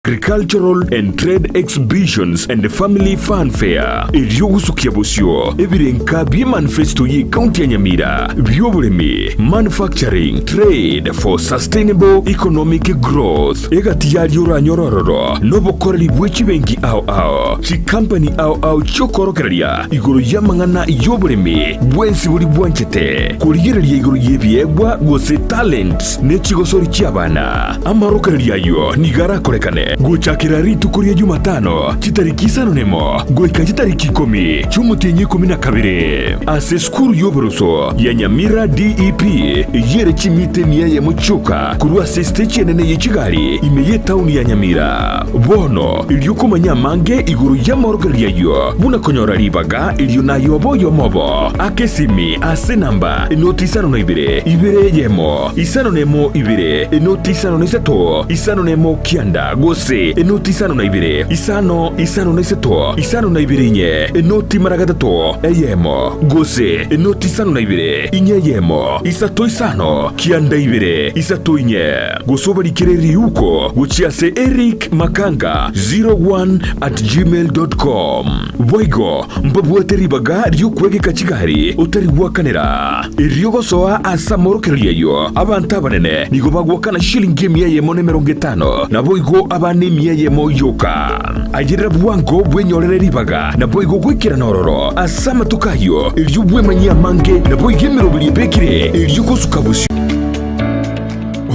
Agricultural and Trade Exhibitions and Family Fun Fair, erio gosukia bosio ebirenka bi'emanifesto y'ecounty ya Nyamira bi'oboremi, Manufacturing, Trade for Sustainable Economic Growth, egati yaria oranyore ororo nobokoreri bwe chibenki ao ao, chikampani ao ao chi'okorokereria igoro y'amang'ana y'oboremi bwensi boria bwanchete korigereria igoro y'ebiegwa gose talents ne chigosori chi'abana. Amarokererio ayio nigo arakorekane gochakera rituko ria Jumatano chitariki isano nemo goika chitariki ikomi chi'omotienyi ikomi na kabere ase esukuru y'oboroso ya Nyamira DEP eyio ere chimita emia eyemo chioka korwa ase esitechi enene ye chigari ime y'etauni ya Nyamira. Bono erio komanya amange igoro y'amaorokererio ayio buna konyora ribaga erio naye obe oyomo obo, aka esimi ase enamba enoti isano na ibere, ibere eyemo, isano nemo ibere, enoti isano na isato, isano nemo kianda, gose enoti isano na ibere, isano, isano na isato, isano na ibere inye, enoti mara gatato, eyemo, gose enoti isano na ibere, inye eyemo, isato isano, kianda ibere, isato inye. Gose obarikere riuko gochia ase Eric Makanga 01 at gmail dot com. Boigo mbabwate ribaga ri'okwegeka chigari otari gwakanera. Erio gosoa ase amorokererio ayio, abanto abanene nigo bagwakana shilingi emia eyemo na emerongo etano, naboigo abana emia eyemo yoka. Ayerera bwango bwenyorere ribaga, naboigo goikerana ororo ase amatuko ayio, erio bwemanyie amange, naboigo emeroberio ebekire, erio gosuka bosio.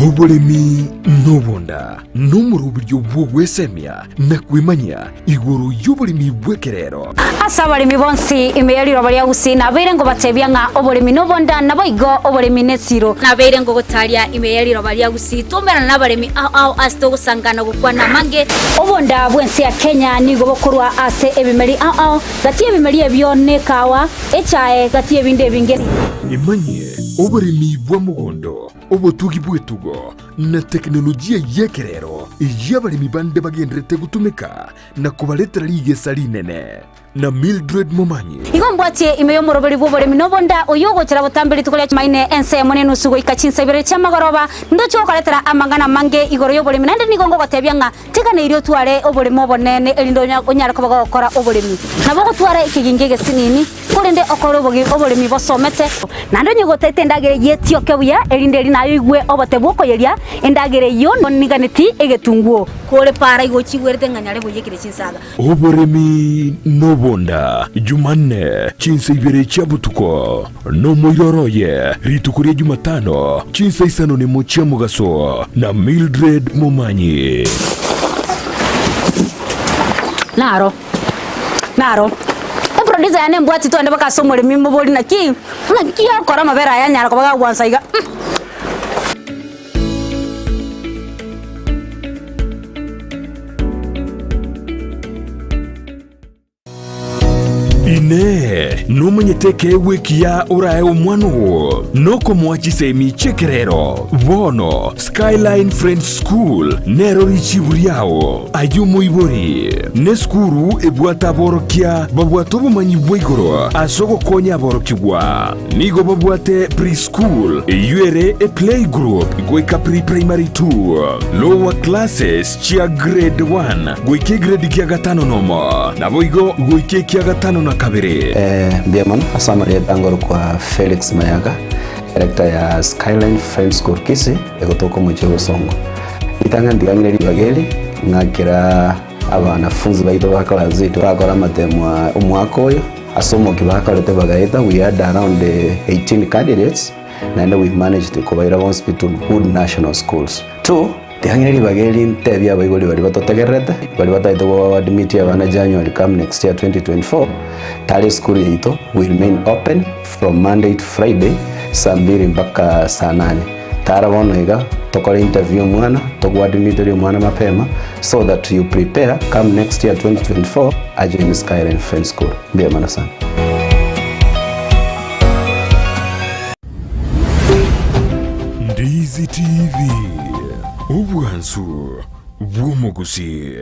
Oboremi nobonda nomoroberio bw'ogwesemia na kwemanyia igoro y'oboremi bw'ekerero. Ase abaremi bonsi ime ye riroba ria Gusii nabeire ngobatebia ng'a oboremi nobonda, naboigo oboremi nesiro. Nabeire ngogotaria ime ye riroba ria Gusii twaumerana nabaremi ao ao ase togosangana gokwana amange. Obonda bw'ense ya Kenya nigo bokorwa ase ebimeri ao ao, gati y'ebimeri ebio nekawa, echae, gati y'ebinde ebinge. Emanyie oboremi bwa mogondo, obotugi bw'etugo, na tekinolojia y'ekerero eyio abaremi bande bagendererete gotumeka na kobaretera rigesa rinene. Na Mildred Momanyi. Igo mbwatie ime y'omoroberi bw'oboremi na obonda, oyio ogochera botambe rituko ria Chumaine ensemo nenusu goika chinsa ibere chi'amagoroba, ndoche gokoretera amang'ana amange igoro y'oboremi, naende nigo ngogotebia ng'a tiganeirie otware oboremo obonene, erinde onyare koba gogokora oboremi. Nabo ogotwara ekegingi egesinini, Korende okore oboremi bosomete. Naende onye gotaete endagera eyio etioke buya, erinde eri naye oigwe obote bw'okoyeria endagera eyio niganeti egetunguo. Kore para igo ochigwerete ng'a nyare boiyekire chinsaga. Oboremi nobonda, Jumanne, chinsa ibere chia botuko, nomoiroro oye, rituko ria Jumatano, chinsa isano nemo chia mogaso, na Mildred Momanyi. Naro. Naro eproducer yane embwati twende mpaka ase omoremi mobori naki naki okora amabere aya anyara koba gagwansa iga mm. Inee! Nomanyete ekeegwa ekiya orae omwana oo? Nokomoa chisemi chi'ekerero. Bono Skyline Friends School nero richibu riao. Aye omoibori, nesukuru ebwate aborokia babwate obomanyi bwa igoro ase ogokonya aborokigwa. Nigo babwate pre-school eyio ere eplaygroup goika pre-primary two, lower classes chia grade one goika egrade kia gatano nomo, naboigo goika ekia gatano na kabere. Mbuya mono ase amarieta ngorokwa Felix Mayaga, director ya Skyline Friends School Kisii, egotoka omochie o Bosongo. Ritang'ani ntigang'ire ribaga eri, ng'akera abanafunzi baito ba class eight bakora amatemo aa omwaka oyo, ase omokia bakorete bagaeta, we had around 18 candidates, naende we managed kobaira bonsi pi to good national schools. Two, ntigang'ire ribaga eri ntebie abaibori baria batotegererete, baria batagete go admit abana January come next year 2024, tari esukuru yaito we remain open from Monday to Friday, saa mbiri mpaka saa nane. Tara bono iga, tokore interview omwana, togoadmitorie omwana mapema, so that you prepare come next year 2024 ajoine Skyline Friends School. Mbuya mono sana. Ndizi TV, obwansu bw'omogusii.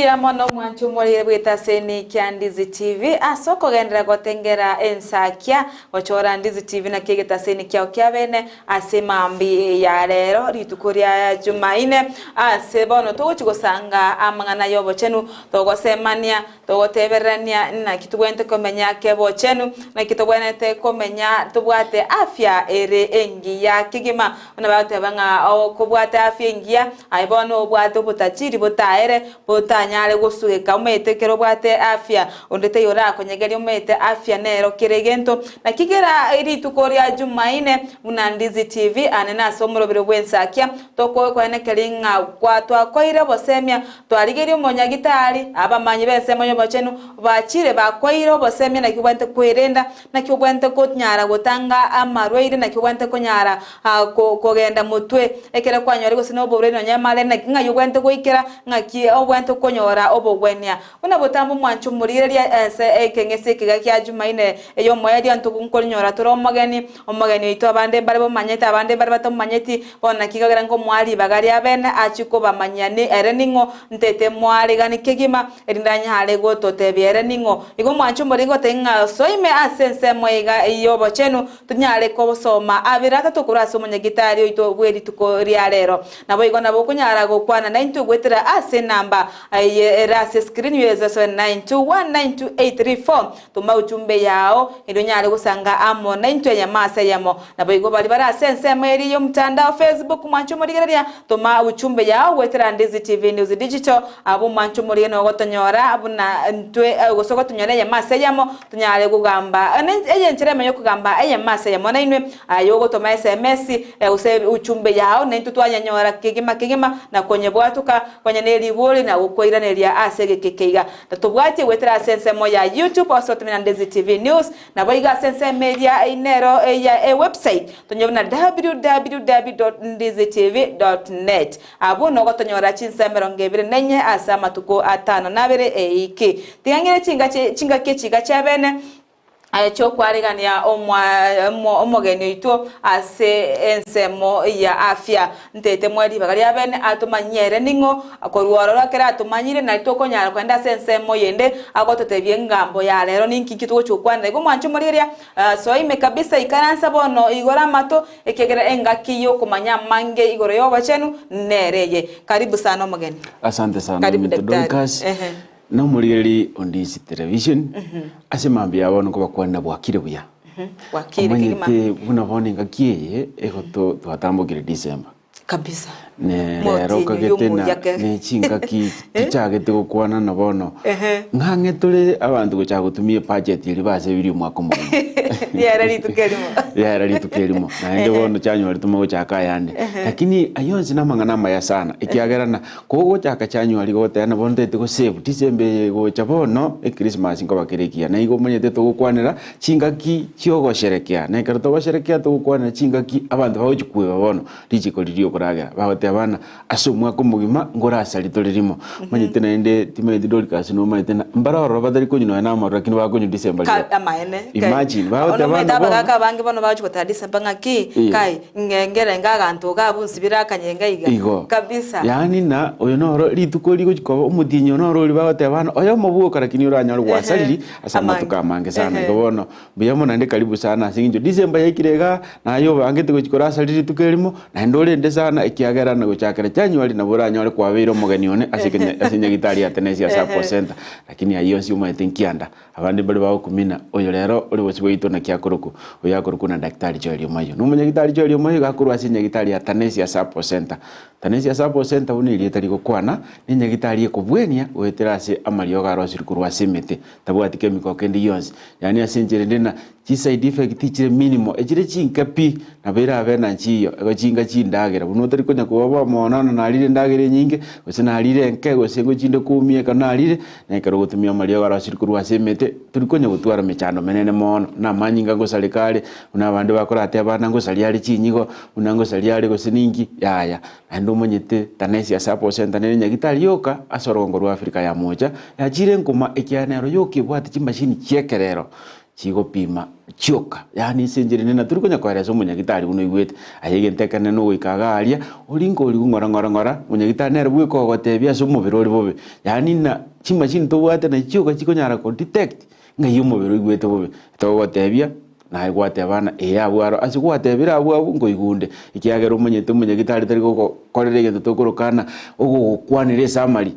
Mbuya mono omwancho omorere bw'etaseni kia Ndizi TV ase okogenderera gotengera ensakia gochora Ndizi TV naki egetaseni kiao kia bene ase mambi ya rero rituko ria Jumaine ase bono togochi gosanga amang'ana y'obochenu togosemania Togotebererania naki tobwenerete komenya kebochenu, naki tobwenerete komenya tobwate afya ere engiya kegima. Buna bagoteba ng'a okobwate afya engiya, aye bono obwate obotachiri botaere, botanyare gosugeka omanyete ekero obwate afya, onde taiyo orakonyegerie omanyete afya nero kera egento. Naki kera rituko ria Jumaine buna Ndizi TV aane nase omoroberi bw'ensakia, tokoenekeria ng'a twakoire obosemia Twarigerie omonyagitari, abamanyi b'ensemo y'obochenu bachire bakoeire obosemia naki obwenerete kwerenda, naki obwenerete konyara gotanga amarwaire, naki obwenerete konyara kogenda motwe ekero kwanyorire gose noborwaire nonya amare, naki ng'ai obwenerete goikera, ng'aki obwenerete konyora obogwenia. Buna botambe omwancho omorigereria ase ekeng'ese ekiga kia Jumaine ey'omoerio ntonkonyora tore omogeni, omogeni oito abande mbare bomanyete abande mbare batomanyeti, Bono naki kagera nkomoa ribaga ria bene achie kobamanyia ni ere ning'o, ntete moaregani kegima, erinde anyare gototebia ere ning'o. Igo mwanche omoriri gotebia ng'a soime ase ensemo iga y'obochenu, tonyare kosoma abere atato korwa ase omonyagitari oito bwe rituko ria rero. Naboigo nabo okonyara gokwana naintwe goetera ase enamba eye ere ase screen ya 0792192834. Toma ujumbe yao, erio onyare gosanga amo naintwe eyemo ase eyemo. Naboigo baria bare ase ensemo eria y'omotandao Facebook mwanche omorigereria, toma ujumbe yao goetera Ndizi TV News Digital, abwo mwanche omorigereria nogotonyora buna intwe gose ogotonyora eyemo ase eyemo tonyare kogamba eye enchera eyemo yokogamba eyemo ase eyemo nainwe aye ogotoma SMS gose ujumbe yao naintwe twanyenyora kegima kegima na konyebwatoka konya neribori na gokoiraneria ase egeke keiga. Tobwatie goetera ase ensemo ya YouTube ase ogotumia Ndezi TV News, naboigo ase ensemo eria nero ya ewebsite tonyore buna www.ndizitv.net. Abwo nogotonyora chinsa emerongo ebere na enye ase amatuko atano na abere eiki. Tiga ng'ire chingaki echiga chiabene. chi'okwaregania omogeni oito ase ensemo ya afya. Ntete moe ribaga ria bene atomanyie ere ning'o, korwa ororo ekero atomanyire nari tokonyara kogenda ase ensemo yende agototebia engambo ya rero ninki inki togochia gokwanera. Igo mwanche omorigereria, soa ime kabisa ikaransa bono igora amato ekiagera engaki y'okomanya amange igoro y'obochenu nere eye. Karibu sana omogeni. Asante sana Karibu ominto daktari. Dorcas. Ehe. Nomorigereria Ondisi Television, ase mambia ya bono nkobakwanera bwakire buya. Bwakire kegima. Omanyete buna bono engaki eye ego to- twatambokire December. Kabisa. Ne rero Motienyi okagete na omoyake. ne chingaki tichagete gokwana bono. Ehe. Ng'ang'e tore abanto gochaka gotumia ebudget eria basebirie omwaka omogima. Riera rituko erimo. Riaera rituko erimo. Naende bono chanyorete mogochaka ayande. Lakini ayio onsi namang'ana amaya sana ekiagera na Kogochaka January goteba nabo ntete go save December eye egocha bono echristmas nkoba kere ekiya. Na igo omanyete togokwanera chingaki chiogosherekea na ekero togosherekea togokwanera chingaki abanto bagochi kweba bono richiko riria riokoragera bagoteba bana ase omwaka omogima nkorasari tore rimo. Omanyete naende timanyeti Dorcas nomanyete na mbare ororo batari konywa nonya na amarwa lakini bakonywa December Ka rioka. amaene kai. Imagine Bono bagoteba omanyete bana bono abagaka abange bono bagochi goteba December ng'aki Eh. kai Ng'engere iga aganto iga abwo nsibire akanyenga iga. Igo. Kabisa. Yaani na oyo noro rituko rigochi koba omotienyi oyo noro oria bagoteba ng'a oyomo bwoka lakini oranyore gwasariri ase amatuko amange sana. Igo bono mbuya mono naende karibu sana ase eng'encho December yaikire igaa, naye obangete gochi korasari rituko erimo, naende orende sana ekiagera na gochakera January nabo oranyore kwabeire omogeni one ase ekenya ase enyagitari ya Tenesia Sacco Centre. Lakini ayio onsi omanyete nkianda. Abande mbare bagokumina, Oyo rero ore bosio bwaito naki akorokwa? Oyo akorokwa na Daktari Joel Omoyo. Nomonyagitari Joel Omoyo iga akorwa ase enyagitari ya Tanesia Support Centre. Tanesia Support Centre buna erieta rigokwana, nenyagitari ekobwenia goetera ase amariogo arosire korwa ase emete, tabwati chemical kende gionsi. Yaani ase enchera ende na chiside effect chire minimal, echire chinke pi, nabo erabe na nchiyo, igo chinga chindagera. Buna otari konya koba bomono na narire endagera enyinge, gose narire enke, gose ngochinde koumia ekero narire, Na ekero ogotumia amariogo arosire korwa ase emete, tori konya gotwara emechando menene mono, buna amanyinga ngosareka are, buna abande bakorateba abana ngosaria are chinyigo, buna ngosaria are gose ninki, yaya. Naende omanyete Tanesia Sabo Centre nere nyagitari yoka ase orogongo rwa Africa ya Mocha, yachire nkoma ekiagera nero yoka ebwate chimashini chi'ekerero. Chigopima chioka, yaani ase enchera ende natori konya koeresa omonyagitari buna oigwete. Aye egento ekenene nogoika iga aria, oringe origwe ng'ora ng'ora ng'ora, omonyagitari nere bweka ogotebia ase omobere ore bobe. Yaani na chimashini tobwate nachi chioka chikonyara ko detect ng'ai omobere oigwete bobe. Togogotebia, naye gwateba ng'a ee abwo aro, ase gwatebire abwo abwo nkoigwa onde. Ekiagera omanyete omonyagitari tari gogokorera egento tokoroka ng'a ogogokwanera esummary.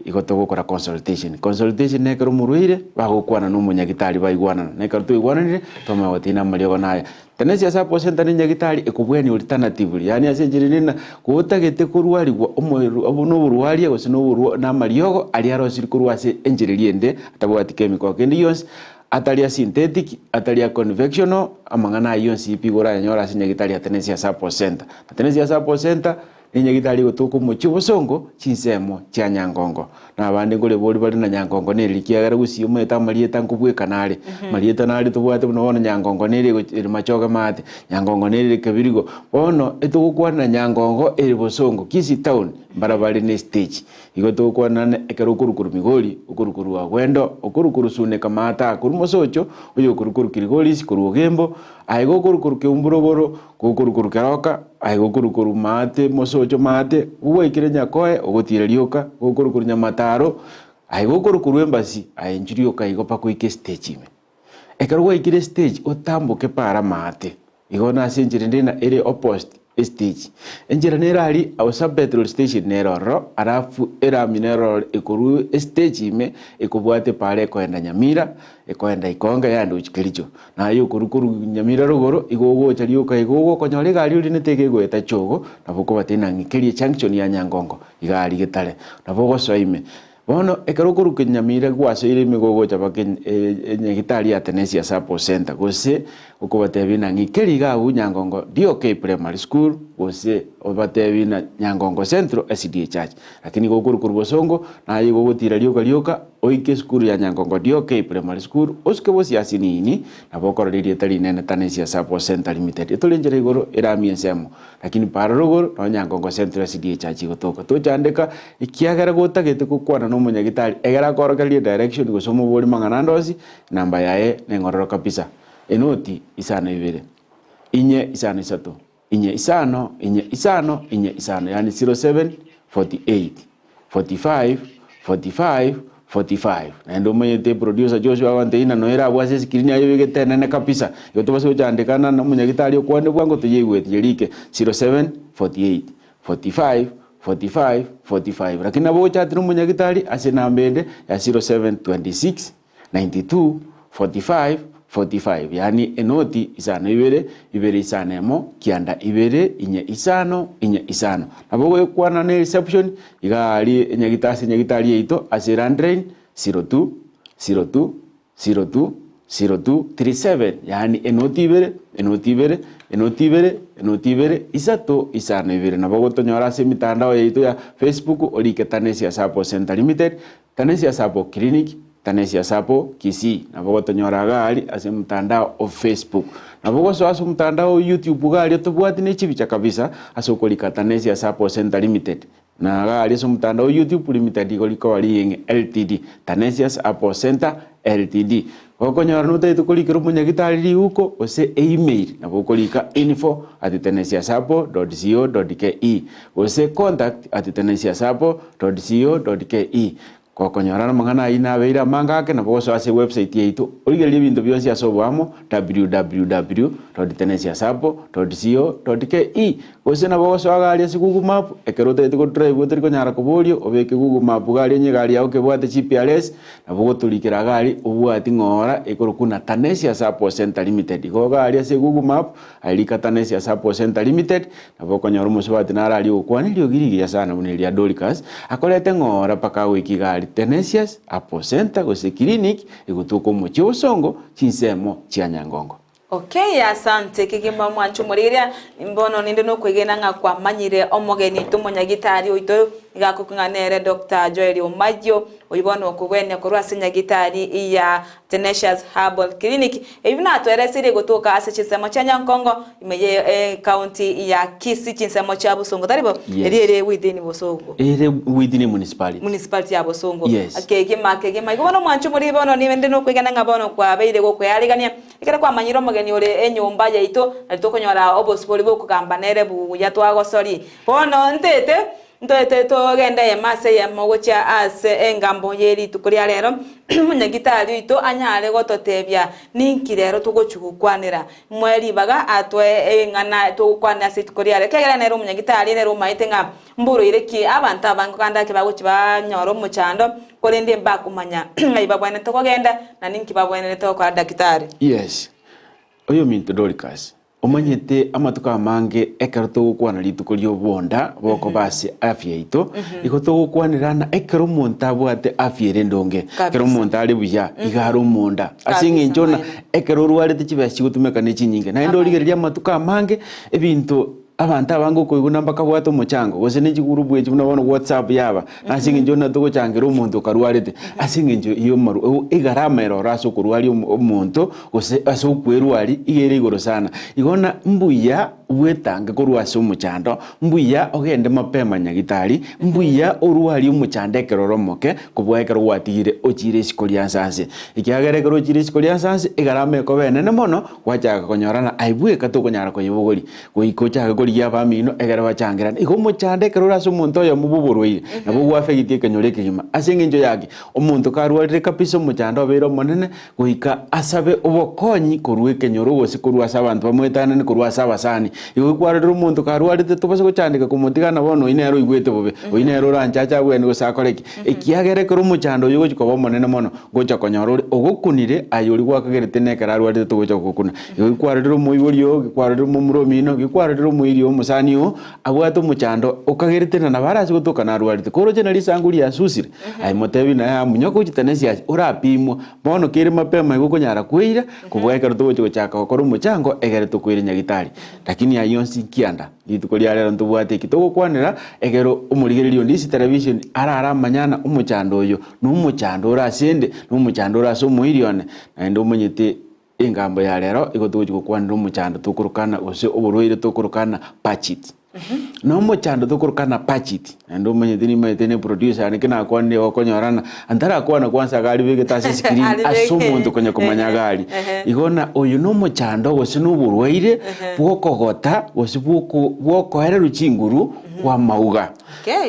Igo togokora consultation. Consultation nekero omorwaire bagokwana na omonyagitari baigwanana. Na ekero twaigwananire, twamanya gotiina amariogo naya. Tenesia Support Center ne nyagitari ekobwania alternatively, yaani ase enchera ere ng'a gotagete korwarigwa omoeru obo na oborwaria gose na oborwa na amariogo aria arosirie korwa ase enchera eria ende atabwati chemical kende gionsi, atari a synthetic, atari a convectional, amang'ana ayio onsi pi igo orayanyore ase nyagitari ya Tenesia Support Center. Na Tenesia Support Center, Nenyagitari egotoka omochie obosongo chinsemo chia Nyangongo. Na abande nkorebori bare na Nyangongo nere ekiagera gusii omanyete amarieta nkobwekana are. Amarieta nare tobwate buna bono Nyangongo nere egochi ere Machoge maate, Nyangongo nere ere Kebirigo. Bono etogokwana Nyangongo ere bosongo, Kisii town mbarabare ne stage. Igo togokwana na ekero okorwa korwa Migori, okorwa korwa Agwendo, okorwa korwa Suneka maate aa korwa Mosocho, oyo okorwa korwa Kilgoris, korwa Ogembo, aye gokorwa korwa Keumbu-rogoro, gokorwa korwa Keroka, aye gokorwa korwa maate mosocho maate, gwaikire Nyakoe ogotiira rioka, gokorwa korwa Nyamataro, aye gokorwa korwa Embasi, aye inchu rioka igo mpaka oike estage ime. Ekero gwaikire estage otamboke para maate, igo nase enchera ende na ere opposite estage. Enchera nere aria Ausa petrol station nere ororo, alafu erami nere ororo ekorwa estage ime ekobwata epara ekoenda Nyamira, ekoenda Ikonge yaenda gochia Kericho. Naye okorwa korwa Nyamira rogoro, igo ogocha rioka igo ogokonyora egari orinete iga egoeta Chogo, nabo okobatebia ng'a ng'ikerie junction ya Nyangongo, iga aria Getare. Nabo ogosoa ime. Bono ekero okorwa Nyamira gwasoire ime igo ogocha mpaka enyagitari ya Tenesia Support Center, gose okobatebia ng'a ng'ikerie iga abwo Nyangongo DOK Primary School, gose obatebie ng'a Nyangongo Central SDA Church. Lakini igo okorwa korwa Bosongo, naye igo ogotira rioka rioka, Oike esukuru ya Nyangongo DOK Primary School, osuke bosio ase nini, nabo okorora erieta rinene Tanesia Support Centre Limited. Etore enchera igoro eramie ensemo, lakini para rogoro noo Nyangongo Central SDA Church igotoka. Tochandeka ekiagera gotagete gokwana na omonyagitari egere akoorokererie direction gose omobori mang'ana ande onsi, enamba yaye neng'ororo kabisa. Enoti isano ibere, inye isano isato, inye isano, inye isano, inye isano, yaani 07 48 45 45 45. Naende omanyete producer Joshua agontebia ng'a noere abwo ase escreen aye obegete enene kabisa, igo tobase gochandekana na omonyagitari okwane bwango toyeigweti yerike 07 48 45 45 45. Lakini nabo ogochatera omonyagitari ase enamba ende ya 07 26 92 45 45, yaani enoti isano ibere, ibere isano emo, kianda ibere, inye isano, inye isano. Nabo ogokwana ne reception, iga aria enyagita ase enyagitari yaito ase landline 02 02 02 02 37, yaani enoti ibere, enoti ibere, enoti ibere, enoti ibere, isato isano ibere. Nabo ogotonyora ase emitandao yaito ya Facebook orike Tanesia Support Centre Limited, Tanesia Sabo Clinic, Tanesia Sabo Kisii. Nabo ogotonyora iga aria ase omotandao o Facebook. Nabo ogosoa ase omotandao o YouTube iga aria tobwati ne chibicha kabisa ase okorika Tanesia Sabo Centre Limited. Na iga aria ase omotandao o YouTube Limited igo rikoba ring'e Ltd. Tanesia Sabo Centre Ltd. Gokonyora notagete korikera omonyagitari riuko gose email nabo okorika info at tenesiasabo dot co dot ke gose contact at tenesiasabo dot co dot ke. Gokonyora namang'ana ayio nabeire amange ake nabo ogosoa ase ewebsite yaito origererie ebinto bionsi ase oboamo www dot tenesiasabo dot co dot ke gose nabo ogosoa iga aria ase Google map ekero otagete godrive otari konyara koborio obeke Google map iga aria onye egari yao kebwate GPRS Nabo ogotorikera gari obwati ng'ora ekorokwa na Tanesia Support Centre Limited. Igo iga aria ase Google Map, aye rika Tanesia Support Centre Limited, nabo okonyora omosubati naro aria ogokwana eriogi rigiya sana buna eria Dorcas, akorete ng'ora mpaka agoika iga aria Tenesias Support Centre gose Clinic egotoka omochie obosongo chinsemo chia Nyangongo. Okay, asante kegima mwanche omorigereria, mbono ninde nokwegena ng'a kwamanyire omogeni oito omonyagitari oito iga akokong'a nere Doctor Joel Omayio, oyio bono okogwenia korwa ase nyagitari ya Tenacious Herbal Clinic. Ebi buna atwereseirie gotoka ase chinsemo chia Nyankongo ime ye ecounty ya Kisii chinsemo chia Bosongo tari bo? Yes. Eri ere within Bosongo. Ere within emunicipality. Municipality ya Bosongo. Yes. Kegima kegima. Igo bono mwanche omoriri bono nibe nde nokwegena ng'a bono kwabeire gokwearigania ekero kwamanyire omogeni ore enyomba yaito nari tokonyora obosibori bokogamba nere buya twagosori. Bono ntete Ntoete togende eyemo ase eyemo gochia ase engambo ye rituko ria rero, omonyagitari oito anyare gototebia ninki rero togochia gokwanera. Moe ribaga atoe eng'ana togokwanera ase rituko ria rero, ekiagera nere omonyagitari nere omaete ng'a mborwaire ki abanto abange koganda ake bagochia banyora omochando, korende mbakomanya ng'ai babwenerete kogenda na ninki babwenerete gokora Daktari. Yes, oyominto Dorcas, Omanyete amatuko amange ekero togokwana rituko ri'obonda bokoba ase afya yaito, igo togokwanera ng'a ekero omonto abwate afya ere endonge, ekero omonto are buya, iga are omonda. Ase eng'encho ng'a ekero orwarete chibesa chigotumeka ne chinyinge. Naende origereria amatuko amange, ebinto abanto abange okoigwa ng'a mbakabwate omochango, gose ne chigurupu echi buna bono whatsapp yaba, Ase engencho buna togochangera omonto okarwarete, ase engencho y'omoru egarama ere oro ase okorwaria omonto gose ase okwerwaria iga ere igoro sana. Igo na mbuya bwetange korwa ase omochando, mbuya ogende mapema nyagitari, mbuya orwarie omochando ekero ore omoke kobua ekero gwatigire ochire isiko ria nsanse. Ekiagera ekero ochire isiko ria nsanse egarama ekoba enene mono, gwachaka konyora ng'a aye bweka tokonyara koyebogoria. Goika ochake korigia abamino ekero bachangerane. Igo omochando ekero ore ase omonto oyomo bw'oborwaire, nabo gwafegeti ekenyoro ekegima. Ase engencho yaki, omonto karwarire kabisa omochando obeire omonene, goika asabe obokonyi korwa ekenyoro gose korwa ase abanto bamoetanane korwa ase abasani. Igo kwarorire omonto karwarete tobase gochandeka komotigana bono oyio nere oigwete bobe, oyio nere oranche ache abwene gose akore ki. Ekiagera ekero omochando oyio ogochia koba omonene mono, gocha konyora ore ogokunire aye oria gwakagerete nekero arwarete togocha gokuna. Igo gikwarorire omoibori oo, gikwarorire omomura omino, gikwarorire omoiri oo omosani oo, abwate omochando okagerete na nabo arase gotoka narwarete. Koroche na risangu riasusire, aye motebi naye amunyoke gochia tenesi ase orapimwa. Bono kere mapema igo okonyara kweira, kobua ekero togochia gochaka gokora omochango egere tokoire nyagitari. Lakini ayio onsi nkianda. Rituko ria rero ntobwate eki togokwanera, ekero omorigereria onde ase televisheni arare amanyana omochando oyo nomochando ore ase ende, nomochando ore ase omoiri one, naende omanyete engambo ya rero igo togochia gokwanera omochando tokorokana gose oborwaire tokorokana Pachit. Na omochando tokorokana Pachit, naende omanyete nimanyete ne producer yane ki nakwanire igo okonyorana, ntarakwana kwanza iga aribegete ase escreen ase omonto konya komanya iga aria. Igo na oyo na omochando gose na oborwaire bwokogota gose bwoko bwokoererwa chinguru kwa amauga.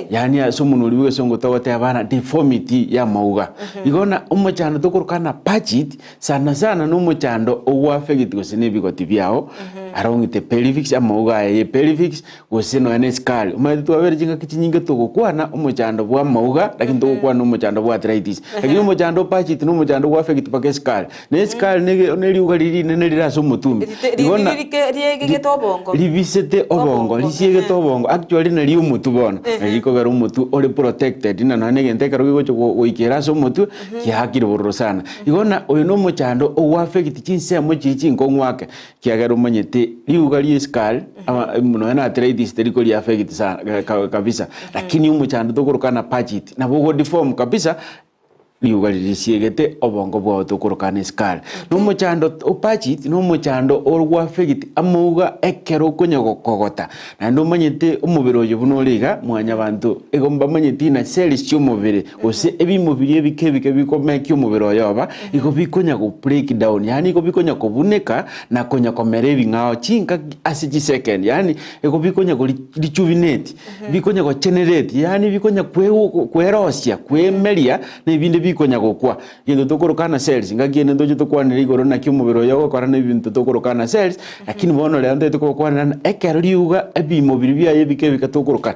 Yaani ase omonwa oria bw'egesongo togoteba ng'a deformity ya amauga. Igo na omochando tokorokana Pachit, Sana sana nomochando ogwafegeti gose nebigoti biao along the pelvics amauga aya ye pelvics gose nonya ne skull. Omanyete twabere chingaki chinyinge togokwana omochando bwa amauga lakini togokwana omochando bwa arthritis. Lakini omochando o pachit na omochando gwafegeti mpaka eskull. Na eskull nege neriuga riria rinene rire ase omotumbi. Igo na Riegegete obongo. ribisete obongo Obongo, risiegete ehe. obongo actually nario omotwe bono nari rikogera omotwe ore protected na nonya na egento ekero kegocha goikera ase omotwe kiaakire bororo sana. Igo na oyo nomochando ogwafegiti chinsemo chiria chinkong'u ake, kiagera omanyete riuga ria esukari ama nonya na arthritis teri koriafegiti sana kabisa, lakini omochando tokorokana pachit nabo ogodeform kabisa riuga riria risiegete obongo bwao tokorokana esukari. Na omochando o pachit na omochando ogwafegiti amauga ekero okonya gokogota. Naende omanyete omobere oyo buna ore iga, mwanyabanto igo mbamanyeti ng'a cells chi'omobere, gose ebimo biria ebike ebike bikomekia omobere oyo oba, igo bikonya go break down, yaani igo bikonya kobuneka na konya komera ebing'ao chingaki ase chisecond, yaani igo bikonya go rejuvenate, bikonya go generate, yaani bikonya kwerosia, kwemeria, na ebinde bikonya gokwa. Egento tokoroka na cells, ngaki ende ntoche tokwanere igoro naki omobere oyo ogokora na ebinto tokoroka na cells, lakini bono rero ntoete kogokwanera ng'a ekero riuga ebimo biria biaye ebike ebike tokoroka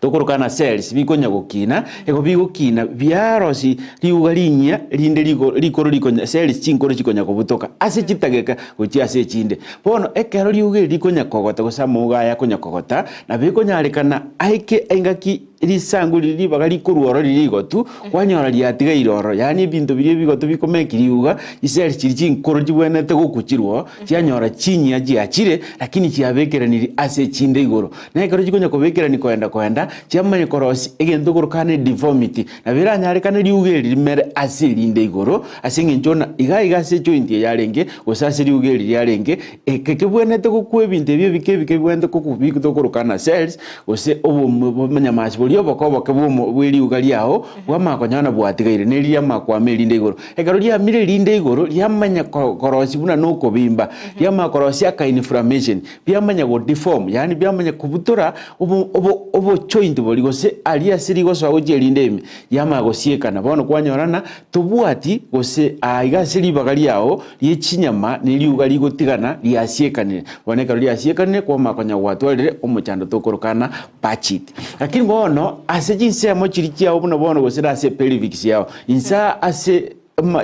Tokorokana cells bikonya gokina, igo bigokina biarosi riuga rinyia rinde rigo rikoro rikonya cells chinkoro chikonya kobutoka ase chitageka gochia ase echinde. Bono ekero riuga eri rikonya kogota gose amauga aya akonya kogota, nabo ekonyarekana aike engaki risangu riria ribaga rikorwa ororo riria rigotu, kwanyora riatigaire ororo, yaani ebinto biria ebigotu bikomeki riuga, chicells chiria chinkoro chibwenerete gokuchirwa oo, chianyora chinyia chiachire lakini chiabekeraniri ase echinde igoro. Na ekero chikonya kobekerania koenda koenda, chiamanya korosia egento korokana deformity, nabo eranyarekane riuga eri rimere ase erinde igoro, ase eng'encho buna iga iga ase ejoint eye yarenge, gose ase riuga eri riarenge, eke kebwenerete gokwa ebinto ebi ebike ebike bibwenerete kokwa bi tokorokana cells, gose obomo obonyamasi boria oboke oboke bwomo bwe riuga riao, bwamanya konyora na bwatigaire, na eri riamanya kwama erinde igoro. Ekero riamire erinde igoro, riamanya ko korosia buna na okobimba, riamanya korosia aka inflammation. Biamanya go deform, yaani biamanya kobutora obo obo obojoint boria gose aria ase rigosoa gochia erinde ime, riamanya gosiekana. Bono kwanyora ng'a tobwati gose aa iga ase ribaga riao rie chinyama ne riuga rigotigana riasiekanire. Bono ekero riasiekanire kwamanya konya gwatwarire omochando tokorokana Pachit. Lakini bono ase chinsemo chiria chiao buna bono gose nase epelvics yao, inse aa ase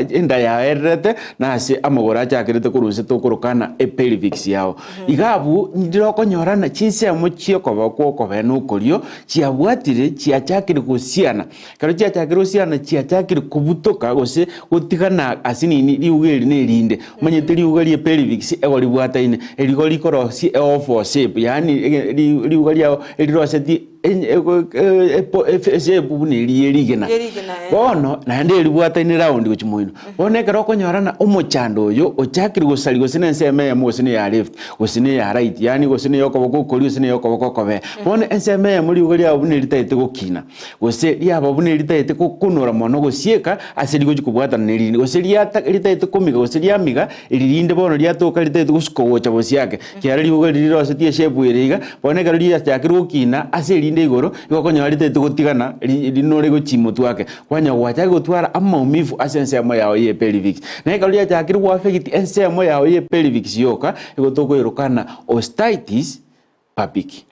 Enda yaererete, na ase amagoro achakerete korwa inse tokorokana epelvics yao. Iga abwo ndire okonyorana chinsemo chi'okoba kw'okobee na okorio chiabwatire chiachakire gosiana. Ekero chiachakire gosiana chiachakire kobutoka gose gotigana ase nini riuga eri na erinde. Omanyete riuga rie pelvics ego ribwataine, erigo rikorosia eoval shape yaani riuga riao erirosetie Eshape buna eria ye rigena. Ye rigena, eh. Bono naende eribwataine round gochia moino. Bono ekero okonyorana omochando oyo ochakire gosaria gose na ensemo eyemo gose na eya left gose na eya right yaani gose na eyokoboko okorio gose na eyokoboko okobee. Bono ensemo eyemo riuga riabo buna eritagete gokina gose riaba buna eritagete gokonora mono gosieka ase rigochia kobwatana na erinde gose riata ritagete komiga gose riamiga eri rinde bono riatoka ritagete gosuka gocha bosio ake. Ekiagera riuga riria rirosetie eshape ere iga, bono ekero riachakire gokina ase erinde igoro, igo okonyora ritaete gotigana ri rinore gochia motwe ake. Kwanyora gwachakire gotwara amaumivu ase ensemo yao ye pelvics. Na ekero riachakire goaffect ensemo yao ye pelvics yoka, igo tokoirokana ostitis pubic.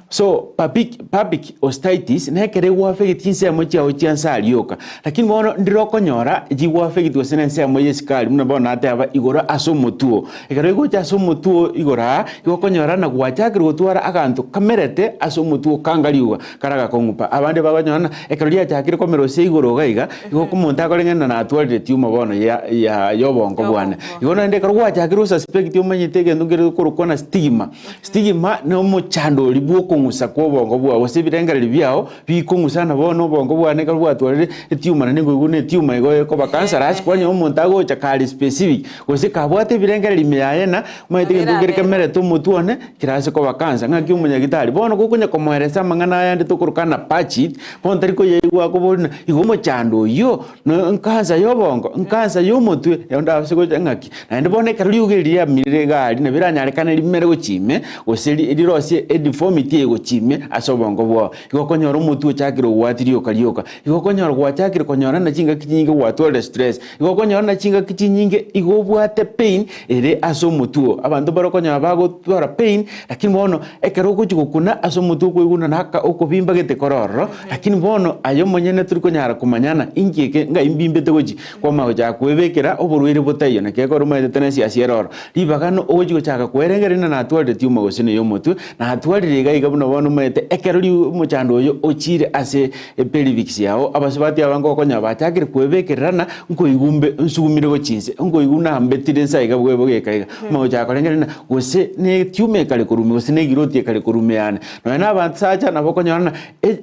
So pubic pubic ostitis nekero egoaffect chinsemo chiao chia nse aria rioka. Lakini bono ndire okonyora chigoaffect gose na ensemo ya esukari buna bono nateba igoro ase omotwe oo. Ekero egocha ase omotwe oo igoro aa, igo okonyora na gwachakire gotwara aganto kamerete ase omotwe oo kanga riuga kare agakong'u pa. Abande bakonyora ng'a ekero riachakire komera ase igoro iga iga, igo omonto akoreng'ana natwarire tumor bono ya ya ya obongo bwane. Igo naende ekero gwachakire gosuspect omanyete egento nkere gekorokwa na stigma. Stigma nomochando oria bw'okong'usa kw'obongo bwao, gose ebirengererio biao bikong'usa na bono obongo bwane ekero bwatwarire etiuma naende nkoigwa buna etiuma igo ekoba cancerous, kwanyora omonto agocha kare specific, gose kabwate ebirengererio ime yaye na omanyete egento kere kemerete omotwe one, kerase koba cancer, ng'aki omonyagitari. Bono gokonya komoeresa amang'ana aya ande tokorokana patchit, bono tari koyaigwa akoboria ng'a igo omochando oyio. Nkansa y'obongo, nkansa y'omotwe, onde ase gocha ng'aki. Naende bono ekero riuga eri riamirire iga aria, nabo eranyarekane rimere gochia ime, gose rirosie edeformity eye gochia ime ase obongo bwao. Igo okonyora omotwe ochakire ogwati rioka rioka. Igo okonyora gwachakire konyora na chingaki chinyinge gwatwarire stress. Igo okonyora na chingaki chinyinge igo obwate pain ere ase omotwe oo. Abanto mbare okonyora bagotwara pain, lakini bono Ekero ogochia gokuna ase omotwe okoiguna na aka okobimba gete kore ororo, lakini bono aye omonyene tori konyara komanyana inki eke ng'ai mbimbete gochia kwamanya gochaka kwebekera oborwaire botaiyo naki ekero omaetete na esiasi ere ororo. Ribaga no ogochia gochaka kwerengereria ng'a natwarire tumor gose neye omotwe, natwarire iga iga buna bono omaete ekero ri omochando oyo ochire ase epelvics yao, abasubati aba ngokonyora bachakire kwebekererana nkoigwa mbe nsugumire gochia inse, nkoigwa nambetire inse aiga bwebogeka iga. Omanye gochaka korengereria ng'a gose ne etiuma ekare korwa ime gose ne egiroti ekare korwa ime yane. Nonya na abasacha nabo okonyora ng'a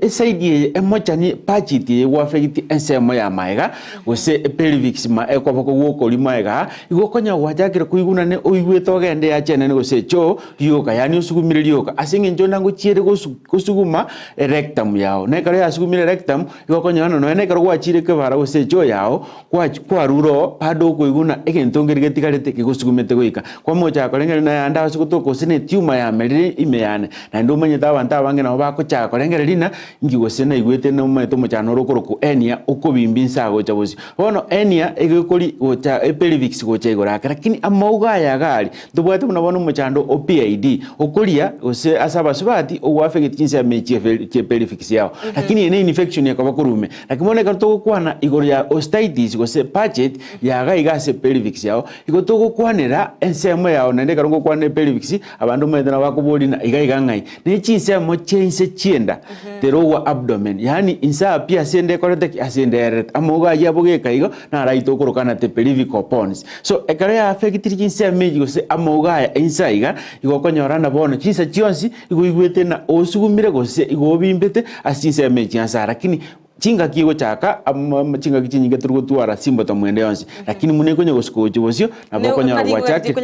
esaidi eye emochani pachiti eye egwafegiti ensemo ya maega gose epelvics ma ekoboko gwokoria maega aa, igo okonyora gwachakire koigunane oigwete ogende eacha enene gose echoo rioka yaani osugumire rioka ase eng'encho onde ngochiere gosu gosuguma erectum yao. Na ekero yasugumire erectum, igo okonyora ng'a nonya na ekero gwachire kebara gose echoo yao, Gwach kwarure oo, bado okoigwa ng'a egento nkeri getigarete kegosugumete goika. Kwamochaka korengereria naye ande ase gotoka gose ne etiuma yamerire ime yane. Naende omanyete abanto abange nabo bagochaka korengereria ng'a inki gose naigwete nomanyete omochano ore okorokwa hernia okobimba inse agocha bosio. Bono hernia egekori gocha epelvics gocha igoro ake lakini amauga aya iga aria, ntobwate buna bono omochando o PID, okoria gose ase. abasubati ogoaffect chinsemo echi chie pelvic yao. Lakini eye ne infection ekoba korwa ime. Lakini bono ekero togokwana igoro ya ostitis gose pachet yaga iga ase pelvic yao, igo togokwanera ensemo yao naende ekero ngokwana epelvic abanto omanyete nabo bakoboria ng'a iga iga ng'ai. Ne chinsemo chia inse chi'enda, the lower abdomen, yaani inse aa pi ase enda ekorete ki? Ase enda ererete. Amauga ayio abogeka igo, naro aito okorokana the pelvic bones. So ekero ya affectiri chinsemo echi gose amauga aya inse aiga, igo okonyora ng'a bono chinsa chionsi igo oigwete ng'a osugumire gose igo obimbete ase chinsemo echi ase aa. Lakini chingaki egochaka chingaki chinyinge tori gotwara simboto mwende yonsi, lakini buna ekonya gosuka gochia bosio, nabo okonyora gwachakire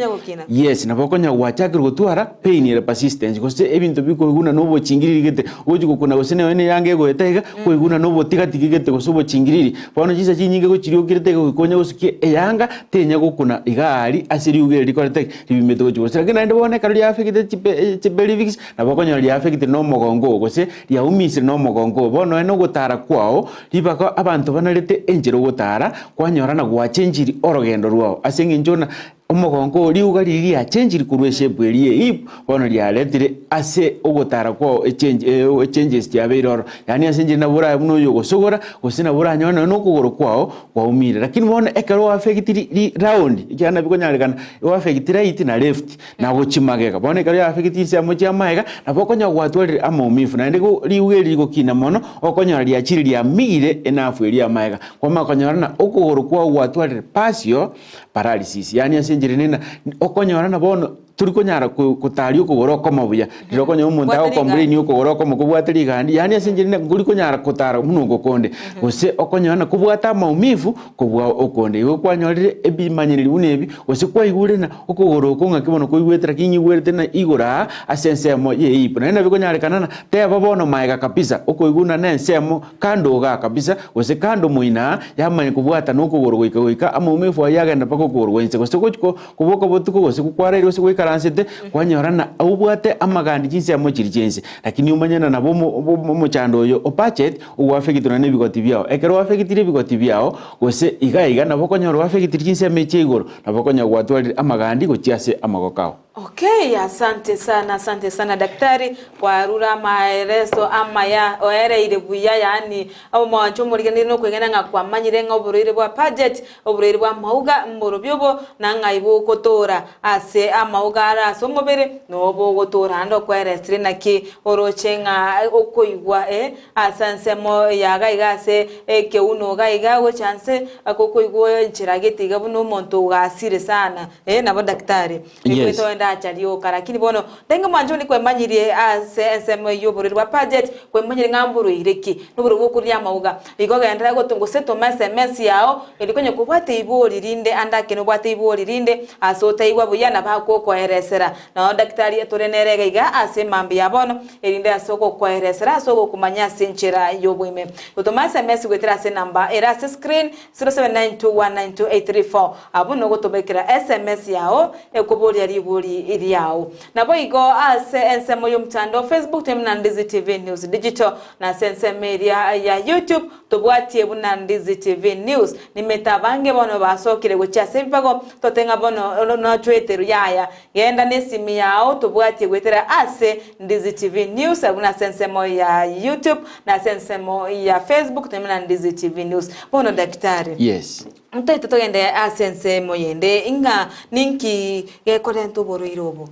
yes, nabo okonyora gwachakire gotwara pain ere persistence, gose ebinto bikoiguna na obochingiriri gete, ogochi gokuna gose nonya na eyanga egoeta iga, koiguna na obotigatigi gete gose obochingiriri. Bono chinsa chinyinge gochiriokirete iga goika onye gosukia eyanga, tenya gokuna iga aria ase riuga eri rikorete ki? Ribimete gochia bosio. Lakini naende bono ekero riaffectete chipe chipelvics, nabo okonyora riaffectire na omogongo oo gose riaumisire na omogongo oo. Bono nonya na ogotara kwao, ribaga abanto banarete enchera ogotara, kwanyora na gwachenchiri orogendo rwao. Ase eng'encho buna omogongo oo riuga riria riachenchiri korwa eshape eria ye hip, bono riaretire ase ogotara kwao echange echanges chiabeire ororo. Yaani ase enchera nabo orabe buna oyogosogora, gose nabo oranyore nonya na okogoro kwao kwaumire. Lakini bono ekero oaffectiri ri round, ekiagera nabo bikonyarekana oaffect right na left, na gochia magega. Bono ekero yaffecti chinsemo chia magega, nabo okonyora gwatwarire amaumivu, naende go riuga eri rigokina mono, okonyora riachire riamigire enafu eria ya magega. Kwamanya konyora ng'a okogoro kwao gwatwarire partial paralysis, yaani ase enchera ende ng'a okonyora ng'a bono tori konyara kotaria okogoro okomo buya, riria okonyora omonto Bwate ago complain rigandi. okogoro okomo kobwate rigandi, yaani ase enchera ende nkori konyara kotara buna oko konde, gose okonyora ng'a kobwate amaumivu kobua okonde. Igo kwanyorire ebimanyereri buna ebi, gose kwaigure ng'a okogoro oko ng'aki bono koigwete lakini nyigwerete ng'a igoro aa ase ensemo ye hip. Naende nabo ekonyarekana ng'a teba bono maega kabisa, okoigwa ng'a na ensemo kando igaa kabisa, gose kando moino aa, yamanya kobwata na okogoro goika goika amaumivu ayio agenda mpaka okogoro gwa inse, gose gochi ko Koboka botuko gose gokwaraire gose goikaransete, kwanyora ng'a obwate amagandi chinsemo chiria chi'ense. Lakini omanye ng'a nabo omochando oyo o budget ogoafectwa na ebigoti biao. Ekero oafectire ebigoti biao, gose iga iga nabo okonyora oafectire chinsemo echi chia igoro, nabo okonyora gwatwarire amagandi gochia ase amagoko ao. Okay, asante sana, asante sana daktari, kwarure amaereso amaya, oereire buya yaani omwancho omorigereria nokwegena ng'a kwamanyire ng'a oborwaire bwa Paget Oborwaire bw'amauga mborobio obo, na ng'ai bogotoora ase amauga are ase omobere, noo bogotoora naende okweresire naki oroche ng'a okoigwa eh, ase ensemo ya iga iga ase ekeuno iga iga gocha nse, gokoigwa enchera gete iga buna omonto ogasire sana eh, nabo daktari. Yes. Ekwete oende acha rioka lakini bono tenge mwancho onde kwemanyirie ase ensemo eyio oborwaire bwa Paget kwemanyirie ng'a mborwaire ki noborwaire bwokoria amauga igo genderera goto gose toma sms yao erio konya kobwate ibori rinde ande ake nobwate ibori rinde ase otaigwa buya nabo agokoeresera nao daktari tore nere iga iga ase mambia ya bono erinde ase ogokoeresera ase ogokomanya ase enchera yoboime gotoma sms goetera ase enamba ere ase screen 0792192834 Abwo nogotobekera sms yao ekoboria ribori riao. Naboigo ase ensemo y'omotandao Facebook tore buna Ndizi TV News Digital, na ase ensemo eria ya YouTube tobwatie buna Ndizi TV News. Nimete abange bono basokire gochia ase ebibago tote ng'a bono nochweterwe yaya. Genda nesimi yao tobwatie goetera ase Ndizi TV News abwo nase ensemo ya YouTube na ase ensemo ya Facebook tore buna Ndizi TV News. Bono daktari. Yes. Ntoete togende ase ensemo yende, ng'a ninki gekorenta oborwaire obo,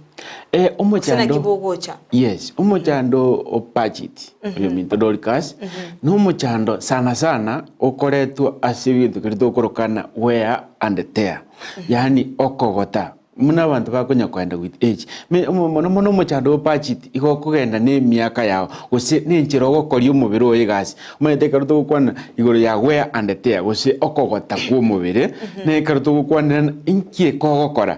Eh, gose naki omochando bogocha. yes omochando o budget oyo minto Dorcas na omochando sana sana okoretwa ase ebinto keria tokorokana wear and tear yaani okogota Buna abanto bakonya koenda with age. Me mono mono omochando o budget igo okogenda na emiaka yao gose na enchera ogokoria omobere oye egasi. Omanyete ekero togokwana igoro ya wear and tear gose okogota kwa omobere, na ekero togokwanera inki ekogokora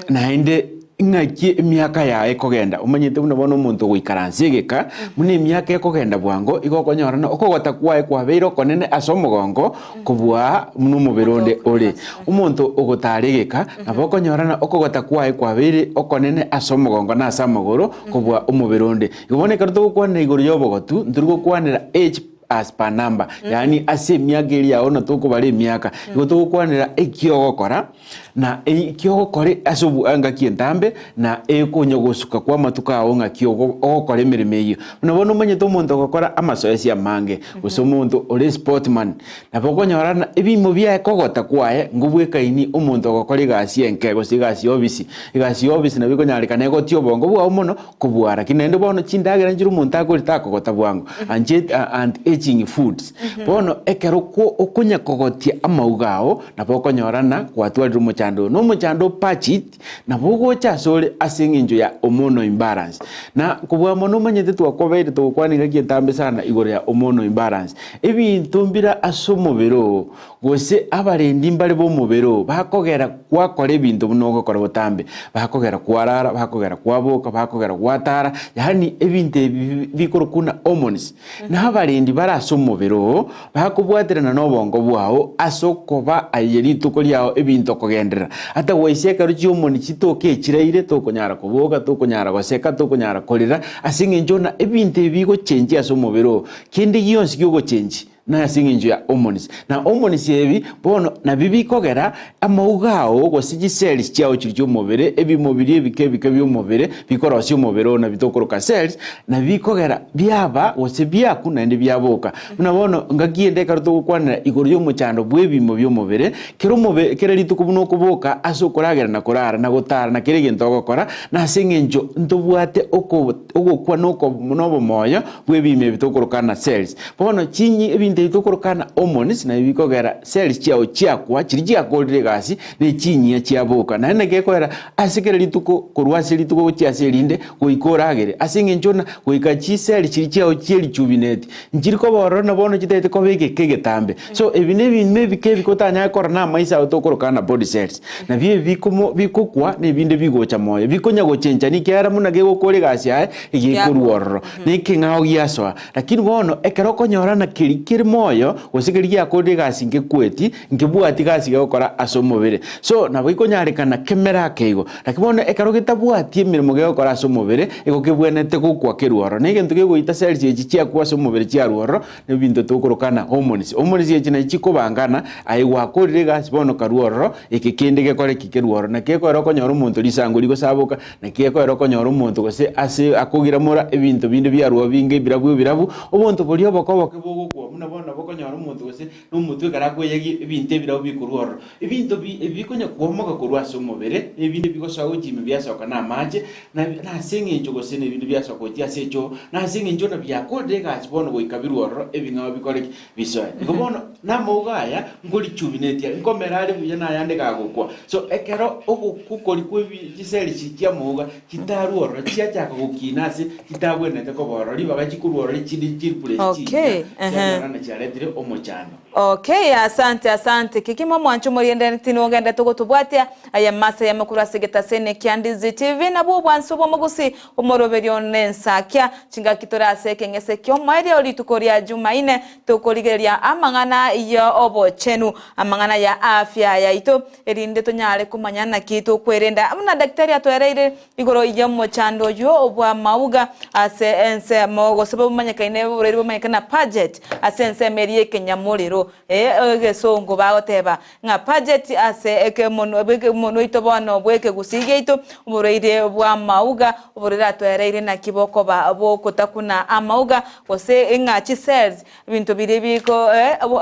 naende ng'aki emiaka yao ekogenda. Omanyete buna bono omonto ogoikaransa egeka, buna emiaka ekogenda bwango igo okonyora ng'a okogota kwaye kwabeire okonene ase omogongo kobua buna omobere onde ore. Omonto ogotara egeka nabo okonyora ng'a okogota kwaye kwabeire okonene ase omogongo na ase amagoro kobua omobere onde. Igo bono ekero togokwanera igoro y'obogotu, ntori gokwanera age. as per number, yaani ase emiaka eria yao na tokobara emiaka, igo togokwanera eki ogokora, na eki ogokora ase obo engaki entambe, na ekonya gosuka kwa amatuko ao ng'aki ogo ogokora emeremo eyio. Buna bono omanyete omonto ogokora amasoesi amange, gose omonto ore sportman, nabo okonyora ng'a ebimo biaye kogota kwaye ngobwekaini omonto ogokora egasi enke gose egasi ya ofisi. Egasi ya ofisi nabo ekonyarekana egotie obongo bwao mono kobua lakini naende bono chindagera nchire omonto akoria takogota bwango, anchete anti aging foods. Bono ekero kwo okonya kogotia amauga ao, nabo okonyora ng'a kwatwarire omochando oyo. Na omochando o pachit, nabo ogocha asore ase eng'encho ya hormonal imbalance. Na kobua mono omanyete twakobeire togokwana engaki entambe sana igoro ya hormonal imbalance. Ebinto mbire ase omobere oo, gose abarendi mbare b'omobere oo, bakogera gwakora ebinto buna ogokora botambe, bakogera kwarara, bakogera kwaboka, bakogera gwatara, yaani ebinto ebi bikorokwa buna hormones. Na abarendi bare ase omobere oo, bakobwaterana nobongo bwao ase okoba aye rituko riao ebinto kogenderera. Ata gwaisia ekero chiomoni chitoka echiraire, tokonyara koboka, tokonyara goseka, tokonyara korera, ase eng'encho ng'a ebinto ebi bigochenchia ase omobere oo, kende gionsi giogochenchi nase eng'encho ya hormones. Na hormones ebi bono nabio bikogera amauga ao gose chicells chiao chiria chi'omobere, ebimo biria ebike ebike bi'omobere bikorosia omobere oo nabio tokoroka cells, nabio bikogera biaba gose biakwa naende biaboka. Buna bono ngaki ende ekero togokwanera igoro y'omochando bw'ebimo bi'omobere, kera omobe kera rituko buna okoboka ase okoragera na korara na gotara na kera egento ogokora, na ase eng'encho ntobwate oko ogokwa na oko na obomoyo bw'ebimo ebi tokoroka na cells. Bono chinyi ebinto ebi tokoroka na hormones nabio bikogera cells chiao chiakwa chiria chiakorire egasi ne chinyia chiaboka. Naende naki ekoera ase kera rituko korwa ase rituko gochia ase erinde goika oragere ase eng'encho ng'a goika chiseli chiria chiao chierichubineti nchiri koba ororo na bono chitagete koba egeka egetambe. So ebi na ebinto ebike ebike otanyare korora na amaiso ao tokoroka ng'a body cells. Nabio ebi bikomo bigokwa na ebinde bigocha moyo, bikonya gochenchani ekiagera buna gegokora egasi yaye egekorwa ororo, na ekeng'ao giasoa. Lakini bono ekero okonyora ng'a keria kere moyo gose keria giakorire egasi nkekweti, nkebwati gasi gegokora ase omobere. So nabo gekonyarekana kemere ake igo. Lakini bono ekero getabwati emeremo gegokora ase omobere, igo kebwenerete gokwa kerwe ororo. Na egento kegoita cells echi chiakwa ase omobere chiarwa ororo, na ebinto tokoroka ng'a hormones. Hormones echi nachi chikobangana, aye gwakorire egasi bono karwe ororo, eke kende gekore ki kerwe ororo. Naki gekoera okonyora omonto risango rigosaboka, naki gekoera okonyora omonto gose ase akogiramora ebinto binde biarwa binge ebirabu ebirabu, obonto boria oboke oboke bogokwa buna bono nabo okonyora omonto gose na omotwe ekero akoeyagia ebinto ebirabu bikorwa ororo. Ebinto bi ebi bikonya kwomoka korwa ase omobere, na ebinde bigosoa gochia ime biasoka namache, na nase eng'encho gose nebinto biasoka gochia ase echoo, nase eng'encho buna biakorire egasi bono goika birwe ororo, ebing'ao bikore ki? Bisoe. Igo bono namauga aya nkorichubinetie are, nkomera are buya na ayande gagokwa. So ekero ogokwa koria kwa ebi chiseli chi chiamauga chitarwa ororo, chiachaka gokina ase chitabwenerete koba ororo, ribaga chikorwa ororo chinde chireplace Okay, chinyia, ehe. chianyora ng'a chiaretire omochando. Okay, asante asante. Kegima omwancho omoriende tinogenderete gotobwatia aya masa y'amakuru ase egetaseni kia Ndizi TV nabwo obwansu bw'omogusi omoroberio nensakia. Chingaki tore ase ekeng'ese ki'omoerio rituko ria Jumaine tokorigereria amang'ana y'obochenu, amang'ana ya afya yaito erinde tonyare komanya naki tokwerenda. Buna daktari atoereire Igoro y'omochando oyio bw'amauga ase ensemo, gose bomanyekaine oborwaire bomanyekaine na Paget ase ensemo eria y'ekenyamorero, ee, egesongo bagoteba ng'a Paget ase ekemonwa ekemonwa oito bono bw'ekegusii giaito, oborwaire bw'amauga, oborwaire atwereire naki bokoba bogotakuna amauga, gose ng'a chicells Ebinto biria biko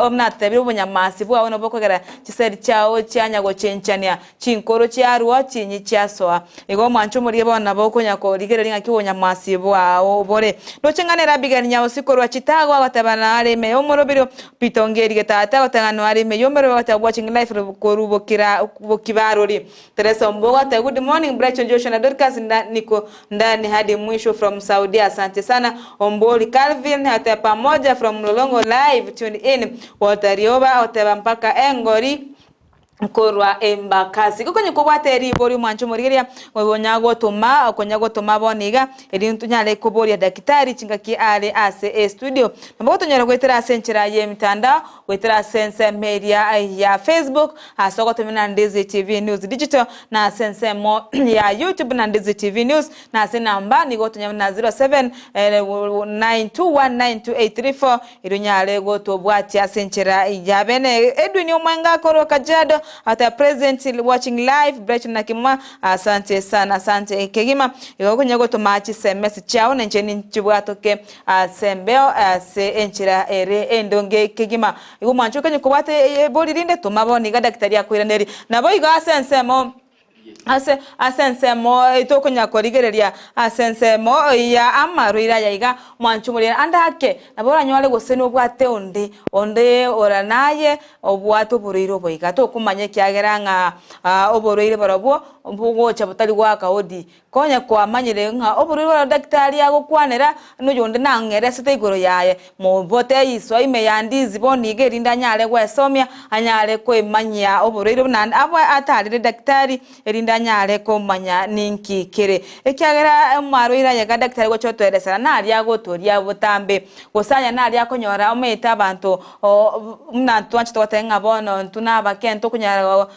natebire obonyamasi bwao nabo bokogera chiseri chiao chianya gochenchania, chinkoro chiarua, chinyi chiasoa. Igo omwancho omoria bono nabo okonya korigereria ng'aki obonyamasi bwao bore. Ndoche ng'a nere Abigail Nyaosi korwa Chitago agoteba nare ime y'omorobiri Peter Ongeri Getata agoteba ng'a noare ime y'omorobiri agoteba watching live korwa Bokibarori. Teresa Ombogo agoteba good morning Brighton Joshua na Dorcas niko Ndani hadi mwisho from Saudia asante sana Ombori Calvin agoteba pamoja from Mlolongo live tune in Walter Rioba agoteba mpaka engori. Korwa embakasi. Gokonya kobwate ribori omwancho omorigereria, onya gotoma, okonya gotoma bono iga, erio ntonyare koboria daktari chingaki are ase estudio. Nabo gotonyora goetera ase enchera y'emitandao, goetera ase ensemo eria ya Facebook, ase ogotomia na Ndizi TV News Digital, na ase ensemo ya YouTube na Ndizi TV News, na ase enamba nigo gotonyora na 07 92192834, Erio onyare gotobwatia ase enchera ya bene. Edwin Omwenga korwa Kajiado ata present watching live Brighton na Kimwa asante sana asante kegima igo okonya gotoma chisemesi chiao na inche ninchibwatoke ase embeo ase enchera ere endonge kegima igo mwanche okonye kobwata ebori rinde toma bono iga daktari akoiranerie nabo igo ase ensemo Ase ase ensemo tokonya korigereria ase ensemo ya amarwaire aya iga, mwanche omorere ande ake, nabo oranyore gose nobwate onde, onde ora naye obwate oborwaire obo iga. Tokomanya ekiagera ng'a oborwaire borobwo bogocha botari goaka hodi. Konya kwamanyire ng'a oborwaire bwa daktari agokwanera, noyonde nang'eresete igoro yaye. Mobote iso ime ya ndizi bono iga erinde anyare gwesomia, anyare kwemanyia oborwaire buna abwe atarire daktari, erinde anyare komanya ninki kere. Ekiagera amarwaire aya iga daktari gocha otoeresera naria agotoria botambe, gose aya naria akonyora omanyete abanto buna twanchete goteba ng'a bono intwe nabake ntokonyara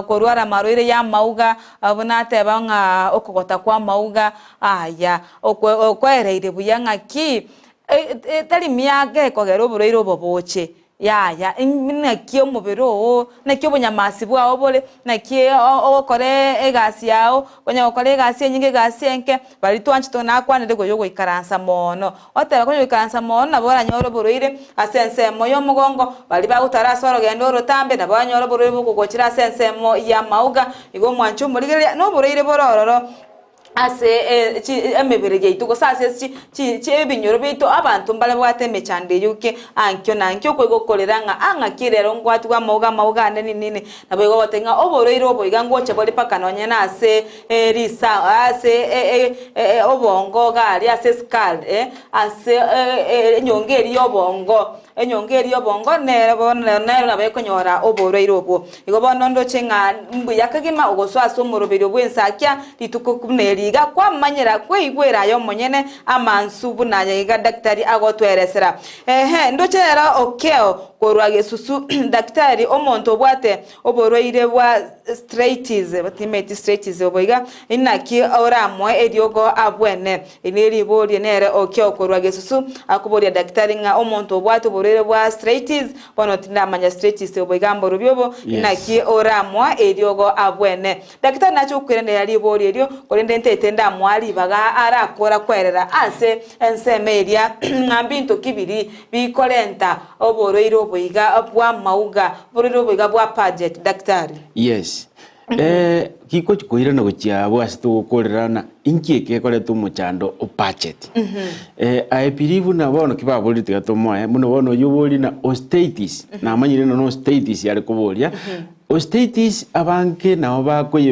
korwara amarwaire y'amauga, buna ateba ng'a okogota kw'amauga aya, okwereire buya ng'aki Tari miaka ekogera oborwaire obo boche, yaya, naki omobere oo, naki obonyamasi bwao bore, naki ogokora egasi yao, konya gokora egasi enyinge egasi enke, baria twanchete nakwanire igoro ya ogoikaransa mono. Otebe konya goikaransa mono nabo oranyore oborwaire ase ensemo ya omogongo, baria bagotara ase orogendo orotambe nabo oranyore oborwaire bokogochera ase ensemo y'amauga, igo omwanche omorigereria na oborwaire bore ororo. Ase emebere yaito, gose ase ebinyoro biaito, abanto mbare babwate emechando eyio ki ankio na ankio okoigwa okorera ng'a ah ng'aki rero ngwatigwa amauga amauga ane nini nini. Nabo igo ogoteba ng'a oborwaire obo iga ngocha bore mpaka nonye na ase risa ase obongo iga aria ase esukari ase enyongo eria ya obongo. Enyongo eria y'obongo nere bono nero nabo ekonyora oborwaire obwo. Igo bono ndoche ng'a mbuya kegima ogosoa ase omoroberio bw'ensakia rituko buna eri iga kwamanyera kweigwera aye omonyene amansu buna aya iga daktari agotweresera. Ehe, ndoche rero okeo korwa gesusu daktari omonto obwate Oborwaire bwa Straitis, timeti Straitis obo iga, inaki oramoe eriogo abwene? Eri neriborie nere okia okorwa gesusu akoboria daktari ng'a omonto obwate oborwaire bwa Straitis, bono tindamanya Straitis obo iga mborobio obo, inaki oramoe eriogo abwene? Daktari nache gokoiraneria riborio erio, korende ntaete ndamoa ribaga arakora kwerera ase ensemo eria ng'a mbinto ki biria bikorenta Oborwaire obo iga bw'amauga, oborwaire obo iga bwa Paget, Daktari. Yes. Eh, gikochi koirana gochia abwo ase togokorerana, inki eke gekoreta omochando o Paget? Eh, I believe buna bono ki baborire tiga tomoe, buna bono oyio oborie na osteitis, namanyire nonya osteitis are koboria, Osteitis abange nabo bakoye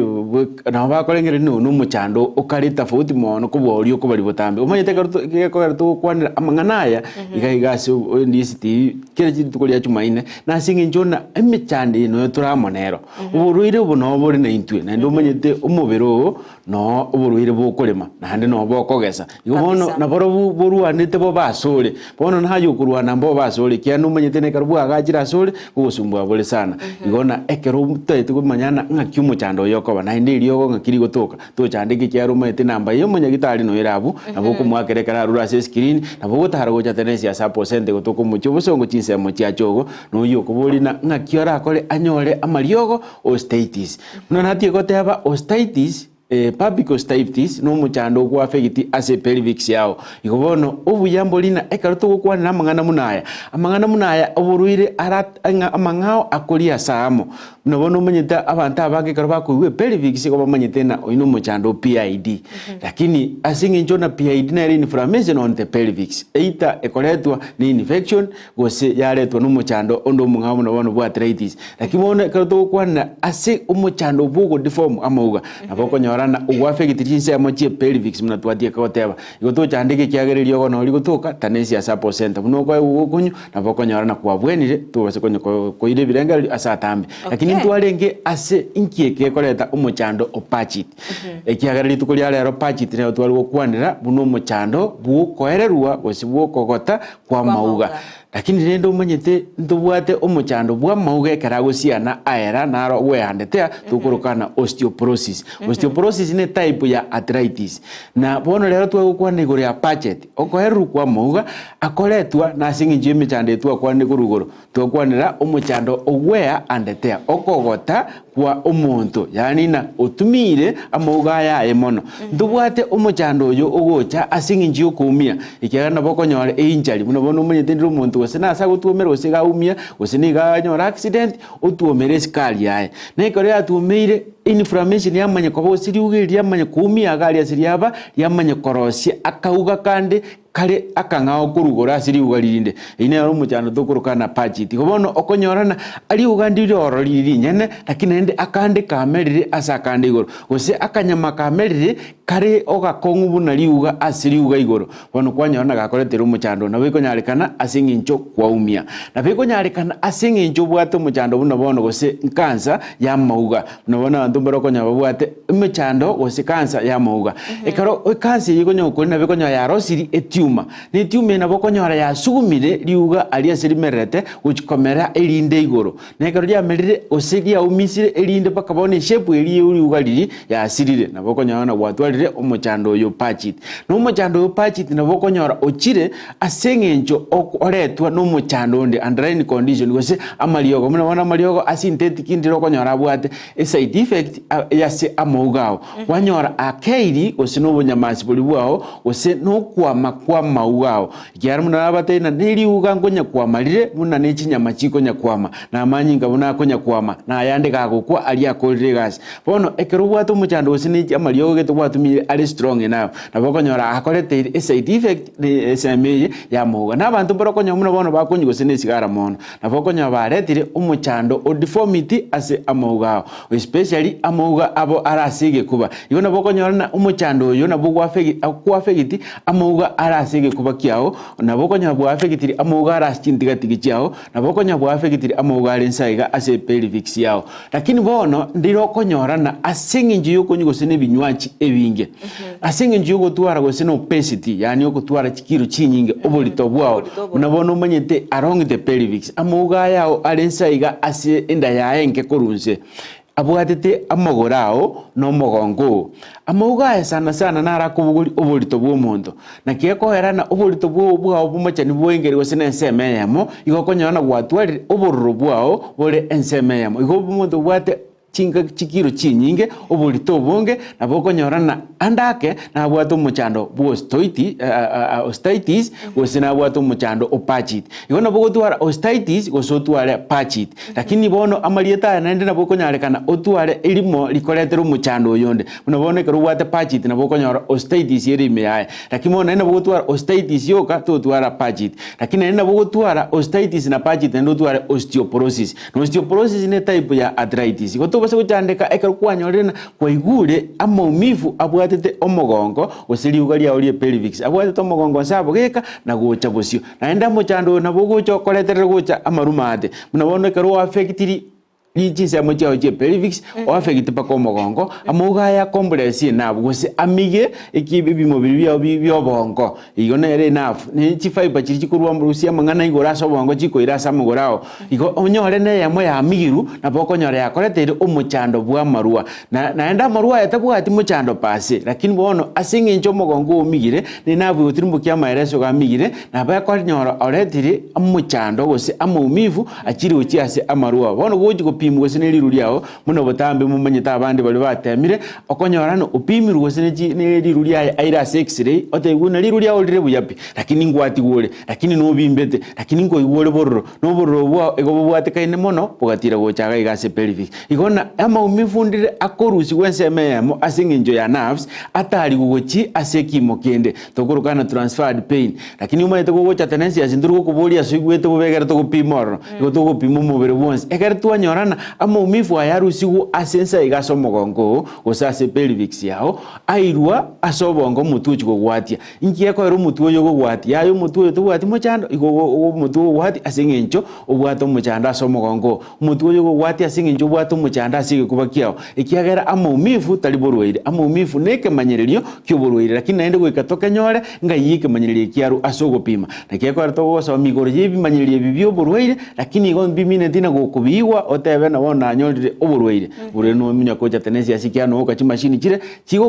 nabo bakorengereria noyo nomochando okare tofauti mono kobua oria okobaria botambe. Omanyete ekero to gekogera togokwanera amang'ana aya, iga iga ase NDC TV kera rituko ria jumaine, na ase eng'encho buna emechando eye noyo tore amo nero. Oborwaire obo nabo bore naintwe, naende omanyete omobere oo noo oborwaire bokorema, naende noo bokogesa. Igo bono Kabisa. naborobwo borwanete bobe asore, bono naye okorwana mbobe asore, ekiagera nomanyete na ekero bwagachire asore, ogosumbua bore sana. Igo na ekero otaete komanya ng'aki omochando oyo okoba, naende eriogo ng'aki rigotoka, tochandeke ekiagera omanyete enamba ya omonyagitari noyo ere abwo, nabo okomoakera ekero arure ase escreen, nabo ogotara gocha tenensi ase aposente gotoka omochie obosongo chinsemo chiacha ogo, na oyio okoboria na ng'aki orakore anyore amariogo, osteitis. Buna natie goteba osteitis. Pubic osteitis nomochando ogoafegiti ase pelvics yao. Igo bono obuya mbori ng'a ekero togokwanera amang'ana buna aya, amang'ana buna aya oborwaire ara ng'a amang'ao akoria ase amo. Buna bono omanyete abanto abange ekero bakoigwa epelvics igo bamanyete ng'a oyio nomochando o PID. Lakini ase eng'encho na PID nere inflammation on the pelvics, either ekoretwa ne infection gose yaretwa nomochando onde omong'ao buna bono bwa arthritis. Lakini bono ekero togokwanera ase omochando bwa ogodeform amauga, nabo okonyora. okonyora na ogwafegitiri chinsemo chie pelvics buna twatieka goteba. Igo tochandeke ekiagera eriogo noo rigotoka Tanesia Support Centre buna okoegwa gokonywa nabo okonyora na kwabwenire tobase konya koira ebirengererio ase atambe. Lakini ntwarenge ase inki eke gekoreta omochando o Pachit. Ekiagera rituko ria rero Pachit nero tware gokwanera buna omochando bw'okoererwa gose bw'okogota kw'amauga. Lakini rende omanyete ntobwate omochando bw'amauga ekero agosiana aera naro gweandetea tokorokana osteoporosis. Osteoporosis ne type ya arthritis. Na bono rero twagokwana igoro ya Paget, okoererwa kw'amauga akoretwa nase eng'encho y'emechando eye twakwanire korwa igoro. Twakwanera omochando ogwea andetea, okogota kwa omonto, yaani ng'a otumiire amauga aya aye mono. Ntobwate omochando oyo ogocha ase eng'encho y'okoumia, ekiagera nabo okonyora einjury, buna bono omanyete ndire omonto gose nase agotwomera gose iga aumia, gose nigo anyora accident, otwomere esukari yaye. Na ekero yatwomeire, inflammation yamanya koba gose riuga eri riamanya koumia iga aria ase riaba, riamanya korosia akauga kande Kare akang'ao korwa igoro ase riuga ririnde, eyio nero omochando tokoroka na Pachit. Igo bono okonyorana riuga ndire ororo riri rinyene, lakini naende akande kamerire ase akande igoro, gose akanyama kamerire kare ogakong'u buna riuga ase riuga igoro. Bono kwanyorana gakoretire omochando, nabo ekonyarekana ase eng'encho kwaumia. Nabo ekonyarekana ase eng'encho obwate omochando buna bono gose nkansa y'amauga. Buna bono abanto mbare okonyora babwate emechando gose cancer y'amauga. Ekero ecancer eyio ekonyora okori nabo ekonyora yarosiri etiuma, na etiuma eye nabo okonyora yasugumire riuga aria ase rimererete gochi komera erinde igoro. Na ekero riamerire gose riaumisire erinde mpaka bono eshape eria ya riuga riria yasirire, nabo okonyora buna gwatwarire omochando oyo Pachit. Na omochando oyo Pachit nabo okonyora ochire ase eng'encho oretwa nomochando onde, underlying condition, gose amariogo, buna bono amariogo ase synthetic ndire okonyora abwate eside effect ase amauga ao, kwanyora akeiri gose na obonyamasi boria bwao gose na okwama kw'amauga ao, ekiagera buna nabatebie ng'a neriuga nkonya kwama rire buna ne chinyama chikonya kwama, na amanyinga buna akonya kwama, na ayande gagokwa aria akorire egasi. Bono ekero obwate omochando gose ne amariogo gete gwatumire are strong enough, nabo okonyora akoreteire eside effect Esemi eye y'amauga. Na abanto mbare okonyora buna bono bakonywa gose nesigara mono. Nabo okonyora baretire omochando o deformity ase amauga ao, especially amauga abo are ase egekuba. Igo nabo okonyora ng'a omochando oyo nabo okoaffect amauga are ase egekuba kiao, nabo okonyora bwaffectiri amauga are ase chintigatigi chiao, nabo okonyora bwaffectiri amauga are inse aiga ase pelvics yao. Lakini bono ndire okonyora ng'a ase eng'encho y'okonywa gose na ebinywachi ebinge, ase eng'encho y'ogotwara gose na obesity, yaani ogotwara chikiro chinyinge, oborito bwao, buna bono omanyete along the pelvics, amauga aya ao are inse aiga ase enda yaye enke korwa inse, abwatete amagoro ao na omogongo oo. Amauga aya sana sana naro akobogoria oborito bw'omonto. Naki ekoera ng'a oborito bwao bw'omochenu bwaingire gose nensemo eyemo, igo okonyora ng'a gwatwarire obororo bwao bore ensemo eyemo. Igo omonto obwate chingaki chikiro chinyinge, oborito obonge, nabo okonyora ng'a ande ake nabwate omochando bwa ostoiti osteitis, gose nabwate omochando o pachit. Igo nabo ogotwara osteitis gose otware pachit. Lakini bono amarieta aya naende nabo okonyarekana otware erimo rikoretera omochando oyonde. Buna bono ekero obwate Pachit nabo okonyora osteitis ere ime yaye. Lakini bono naende nabo ogotwara osteitis yoka totwara Pachit. Lakini naende nabo ogotwara osteitis na Pachit naende otware osteoporosis. Na osteoporosis ne type ya arthritis. Igo tobasa gochandeka ekero kwanyorire na kwaigure amaumivu abwatete omogongo gose riuga riao rie pelvics abwatete omogongo nse abogeka na gocha bosio. Naende omochando oyo nabo ogocha okoreterere gocha amaruma ate. Buna bono ekero oaffectiri chinsemo chiao chie pelvics, oaffect mpaka omogongo, amauga aya acompress enough gose amige eki ebimo biria biao bi bia obongo. Igo nere enough. Ne chifibre chiria chikorwa rusia amang'ana igoro ase obongo chikoira ase amagoro ao. Igo onyore na eyemo yamigirwu, nabo okonyora yakoreteire omochando bwa amarwa. Na naende amarwa aya tabwati mochando per se, lakini bono ase eng'encho omogongo omigire, ne nabwo otirimbokia amaereso iga amigire, nabo ekonyora oretire omochando gose amaumivu achire gochia ase amarwa ao. Bono gochi gopimwa gose ne riru riao, buna botambe momanyete abande baria batemire, okonyora ng'a opimirwe gose ne chi ne riru riaye aire ase x-ray, otebiwe buna riru riao rire buya pi, lakini ngwatigwa ore, lakini nobimbete, lakini nkoigwa ore bororo, na obororo obwo igo bobwatekaine mono, bogatira gocha iga iga ase pelvic. Igo na amaumivu ndire akorusigwa ensemo eyemo ase eng'encho ya nerves, atarigwe gochia ase ekiimo kende, tokoroka na transferred pain. Lakini omanyete gogocha tenency ase ntori gokoboria ase oigwete bobe ekero togopima ororo, igo togopima omobere bwonsi. Ekero twanyorana. na amaumivu aya arusigwe ase ense iga ase omogongo oo, gose ase pelvics yao, airwa ase obongo omotwe ochia kogwatia. Inki gekoera omotwe oyo ogogwatia? Yaya omotwe oyo tobwati mochando, igo omotwe ogogwatia ase eng'encho obwate omochando ase omogongo oo. Omotwe oyo ogogwatia ase eng'encho obwate omochando ase egekuba kiao, ekiagera amaumivu tari borwaire. Amaumivu nekemanyererio ki'oborwaire, lakini naende goika tokenyore ng'ai ekemanyererio ekiarwa ase ogopima. Naki ekero togosoma igoro y'ebimanyererio ebi bi'oborwaire, lakini igo mbimineti na gokobiigwa otebe na bono nanyorire oborwaire. Oborwaire nomunya gocha tenensi ase ekiagera nogoka chimashini chire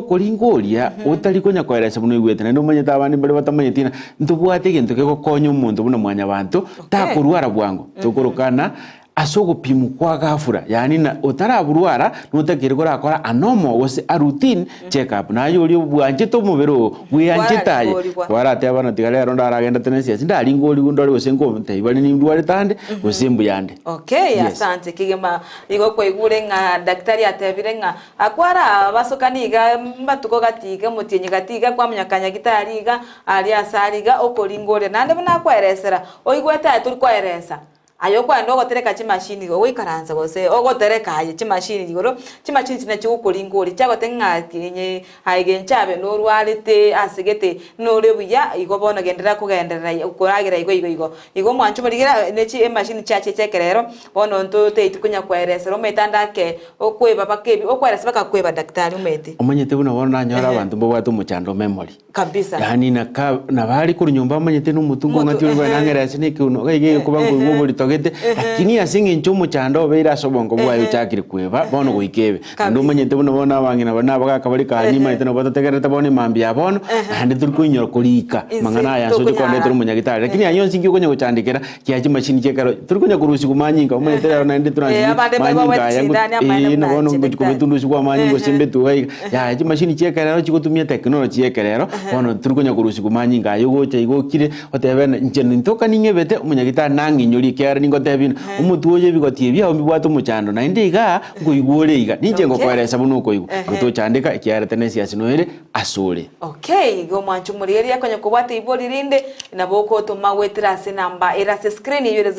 chigokoringoria otari konya koeresa buna oigwete. Naende omanyete abande mbare batamanyeti ng'a ntobwate egento kegokonya omonto buna mwanyabanto takorwara bwango. Tokorokana ase ogopimwa kwa ghafla, yaani na otaraborwara notakeire korakora a normal gose a routine check up. Naye oria bwanchete omobere oo, bweanchete aye, kwarateba bana tiga rero ndaragende tenensi ase ndaringorigwe ndore gose nkontebia bare nindwarete ande gose mbuya ande. Okay, Yes. asante kegima. Igo kwaigure ng'a daktari atebire ng'a akwara abasokani iga mbatuko gati iga omotienyi gati iga kwamanya kanyagitari iga aria ase aria iga okoringoria naende buna akoeresera oigwete aye tori koeresa. Aye okogenda ogotereka chimashini igo ogoikaransa gose ogotereka aye chimashini igoro, chimashini chiria nachio ogokoringoria chiagotebi ng'a tinye aye gencho abe norwarete ase gete nore buya igo bono genderera kogenderera koragera igo igo igo. Igo omwancho borigia ne chi emashini chiacheche ekerero, bono ntotaeti konya koeresera omanyete ande ake okoeba baka ebi okoeresa baka koeba daktari omanyete. Omanyete buna bono nanyora abanto mbabwate omochando o memory. Kabisa. Yaani naka nabo are korwa nyomba amanyete na omotungo Omotu- ng'ati ore ehe. nang'ere ase na ekeuno iga iga egekoba nkoigwa oborito gete, lakini ase eng'encho omochando obeire ase obongo bwaye ochakire kweba, bono goika ebe. Naende Kabisa. omanyete buna bono abang'ina baria na abagaka bare kaa nimanyete nabo batategererete bono emambia ya bono, naende tori koinyora korika Inse amang'ana aya ase oche tokonyara. kondetera omonyagitari. Lakini ayio onsi inki okonya gochandekera, kiacha chimashini chia ekero tori konya korusiwa manyinga omanyete rero naende Eh, toransi abande manyinga babwate aya chindani amaene eh, buna na bono inche ngochi daktari. kobetundusiwa amanyinga gose mbetu iga iga. Yaya chimashini chia ekerero chigotumia technology ya ekerero, bono tori konya korusiwa manyinga aye ogocha iga okire, otebe ng'a inche nintoka ning'ebete, omonyagitari nang'inyorie ekiagera ningotebie ng'a omotwe oyo ebigoti ebi ao mbibwate omochando, naende igaa nkoigwa ore iga, ninche Okay. ngokoeresa buna okoigwa. Ehe. Igo tochandeka ekiagera tenensi ase noere asore. Okay, igo omwancho omorigereria akonya kobwata ibori rinde, nabo okotoma goetera ase enamba ere ase screen eyio ere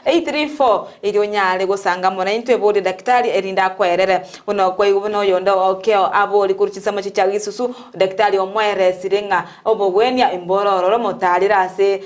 0792192834 erio onyare gosanga amo naintwe eborie daktari erinde akoerere. Buna okwaigwa buna oyonde okeo aborie korwa chinsemo chia gisusu, daktari omoeresire ng'a obogwenia imboro ororo motarire ase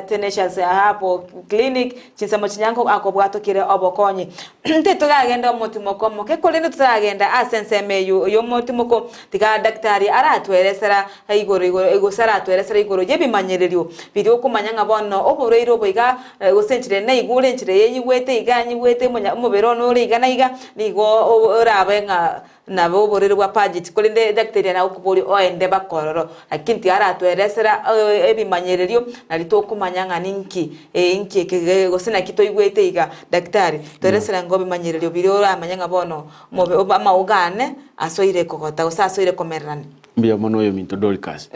Tenacious Herbal Clinic Chinsemo chinyango akobwatokire obokonyi. Titogagenda omotimoko omoke, korende totaragenda ase ensemo eyio y'omotimoko, tiga daktari aratweresera igoro igoro gose aratweresera igoro y'ebimanyererio biria okomanya ng'a bono oborwaire obo iga gose enchera eye naigure enchera eye nyigwete iga nyigwete omonya omobere one ore iga na iga, nigo orabe ng'a Nabo oborwaire bwa Paget, korende daktari aragokoboria oende baka ororo, lakini tiaratweresera ebimanyererio nari tokomanya ng'a ninki inki eke gose naki toigwete iga. Daktari, tweresera ng'a ebimanyererio biria oramanye ng'a bono omobe amauga ane asoire kogota gose asoire komererania. Mbuya mono oyominto Dorcas.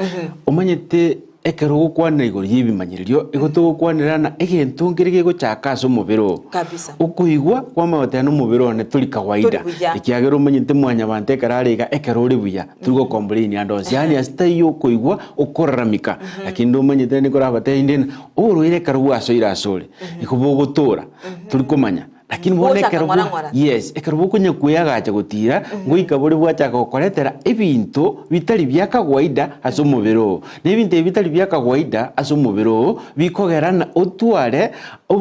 Omanyete Ekero ogokwanera igoro y'ebimanyererio, igo togokwanera ng'a egento nkere gegochaka ase omobere oo. Kabisa. Okoigwa kw'amagote nomobere one tori kawaida, Tori buya. ekiagera omanyete mwanyabanto ekero are iga ekero ore buya, tori gocomplain ande onsi, yaani ase taiyo okoigwa okoraramika. Lakini ndomanyete naende nkorabatebie inde ng'a oborwaire ekero bwasoire asore, igo bogotoora, tori komanya. Lakini bono Bogochaka ekero ng'ora bwa ng'ora. yes, ekero bokonya kweagacha gotira, ngoika bore bwachaka gokoretera ebinto bitari bia kawaida ase omobere oo. Na ebinto ebi bitari bia kawaida ase omobere oo, bikogera ng'a otware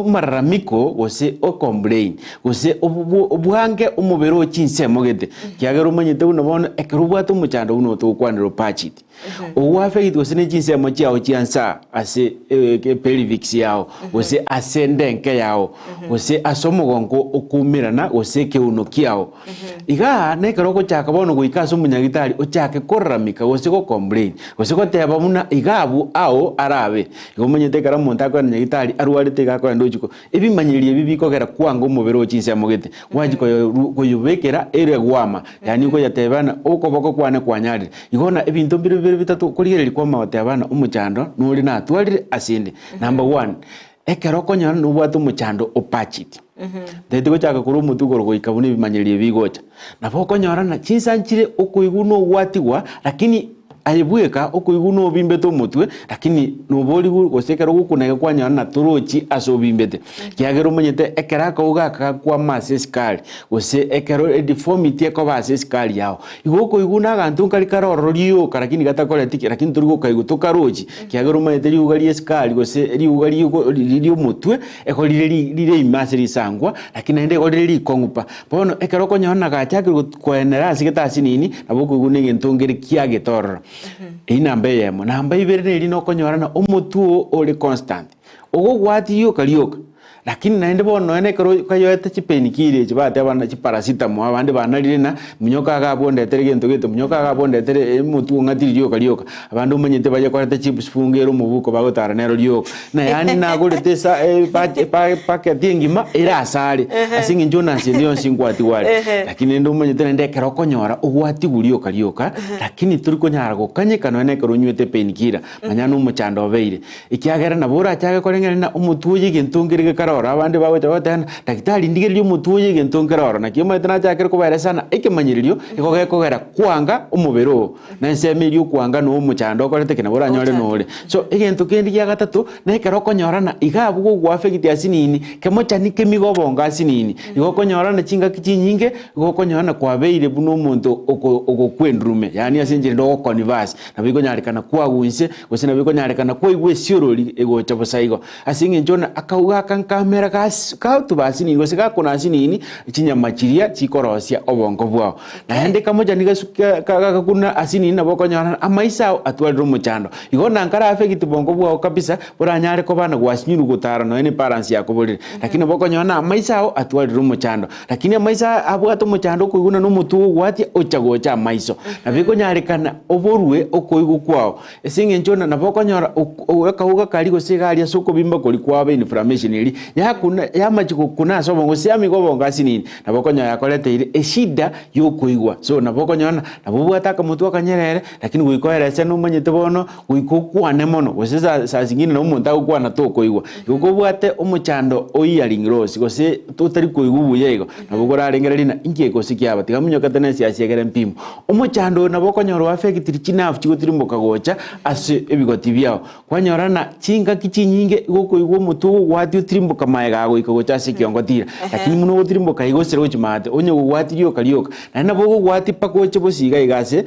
omararamiko gose ocomplain, gose obwo obwange omobere oo chinsemo gete. Ekiagera omanyete buna bono ekero obwate omochando buna otogokwanera opachit. Ogwafegitwe gose ne chinsemo chiao chia nsa ase pelvics yao, gose ase endenke yao, gose ase omogongo okoumerana, gose ekeuno kiao. Igaa nekero ogochaka bono goika ase omonyagitari ochake koraramika gose gocomplain, gose goteba buna iga abwo ao arabe. Igo omanyete ekero omonto akoenda nyagitari arwarete iga akoenda ochiko Ebimanyererio ebi bikogera kwanga omobere oo chinsemo gete, gwachia koyobekera ere gwama, yaani okoyateba ng'a okoboko kwane kwanyarire. Igo na ebinto mbire bibere bitato okorigereria kwama goteba ng'a omochando nore natwarire ase inde. Number one, ekero okonyora nobwate omochando o pachit, ntagete gochaka korwa omotwe igoro goika buna ebimanyererio ebi bigocha. Nabo okonyora ng'a chinsa nchire okoigwa na ogwatigwa lakini. Aye bweka okoigwa nobimbete omotwe, lakini noborigwe gose ekero ogokuna iga kwanyora na torochi ase obimbete. Ekiagera omanyete ekero akauga aka gakwama ase esukari, gose ekero edeformity ekoba ase esukari yao, igo okoigwa na aganto nkari kare ororo rioka lakini gatakoreti ki, lakini tori gokaigwa tokarochi, ekiagera omanyete riuga ria esukari gose riuga rigo riria ria omotwe, ego rire ri rire ime ase risangwa, lakini naende igo rire rikong'u pa. Bono ekero okonyora na gachakire koenera ase getasi nini, nabo okoigwa na egento nkere kiagete ororo. Eyio namba eyemo. Namba ibere neri nokonyora na omotwe oo ore constant, ogogwatia rioka rioka, lakini naende bono nonya na ekero okayoete chipainkiller echi bateba buna chiparacetamol abande banarire na monyoka iga abwo ondetere gento gete, monyoka iga abwo ondetere omotwe ong'atiri rioka rioka. Abande omanyete bayekorete chips funga ere omobuko bagotara nero rioka. Na yaani nagorete esa epacket engima ere asare ase eng'encho onansi ende yonsi nkwatigwa are. Lakini rende omanyete naende ekero okonyora ogwatigwa rioka rioka, lakini tori konyara gokanyeka nonya na ekero onywete painkiller, manya nomochando obeire. Ekiagera nabo orachake koreng'ana na omotwe oye egento nkere gekare ororo, abande bagocha bagoteba ng'a daktari ndigereria omotwe oye egento nkere ororo. Naki omanyete nachakire kobaeresa ng'a ekemanyererio nigo gekogera kwanga omobere oo. Na ensemo eria okwanga na omochando okorete ki nabo oranyore nore. So egento kende gia gatato, na ekero okonyorana iga abwo gogoaffect asinini, kemochani kemiga obongo asinini, igo okonyorana chingaki chinyinge, igo okonyorana kwabeire buna omonto oko ogokwa endurume, yaani ase enchera ende ogoconverse, nabo ekonyarekana kwagwa inse, gose nabo ekonyarekana kwaigwa esiorori egocha bosa igo. Ase eng'encho buna akauga aka nkamera gas gatuba asinini gose gakuna asinini, chinyama chiria chikorosia obongo bwao. Naende kamochani gasuke gakuna asinini nabo okonyora amaiso ao atwarire omochando. Igo na nkare affect bongo bwao kabisa, boranyare koba na gwasinyirwe gotara nonya ne balance yakoborire. Lakini nabo okonyora na amaiso ao atwarire omochando. Lakini amaiso aya abwate omochando okoigwa na omotwe ogogwatia ocha gocha amaiso. Nabo ekonyarekana oborwe okoigwa kwao. Ase eng'encho na nabo okonyora akauga karia gose egari ase okobimba koria kwaba inflammation eria yakuna yamachia gokuna ase obongo gose yamiga obongo ase nini, nabo okonyora yakoreteire eshida yokoigwa. So nabo okonyora ng'a nabo obwate akamotwe akanyerere, lakini goika oerese nomanyete bono goika okwane mono gose sa saa zingine nabo omonto agokwana tokoigwa. Igo kobwate omochando o hearing loss gose totari koigwa buya igo, nabo korarengereria ng'a inki eke gose kiaba, tiga monyokete na esiasi egere mpimo. Omochando oyo nabo okonyora oaffectiri chinerve chigotirimboka gocha ase ebigoti biao. Kwanyora na chingaki chinyinge igo okoigwa omotwe ogogwatia otirimboka maega agoika gocha ase ekiongo tira. Lakini buna ogotirimboka igo osire gochia maate, onye gogwatia rioka rioka. Naende nabo ogogwatia mpaka oche bosio iga iga ase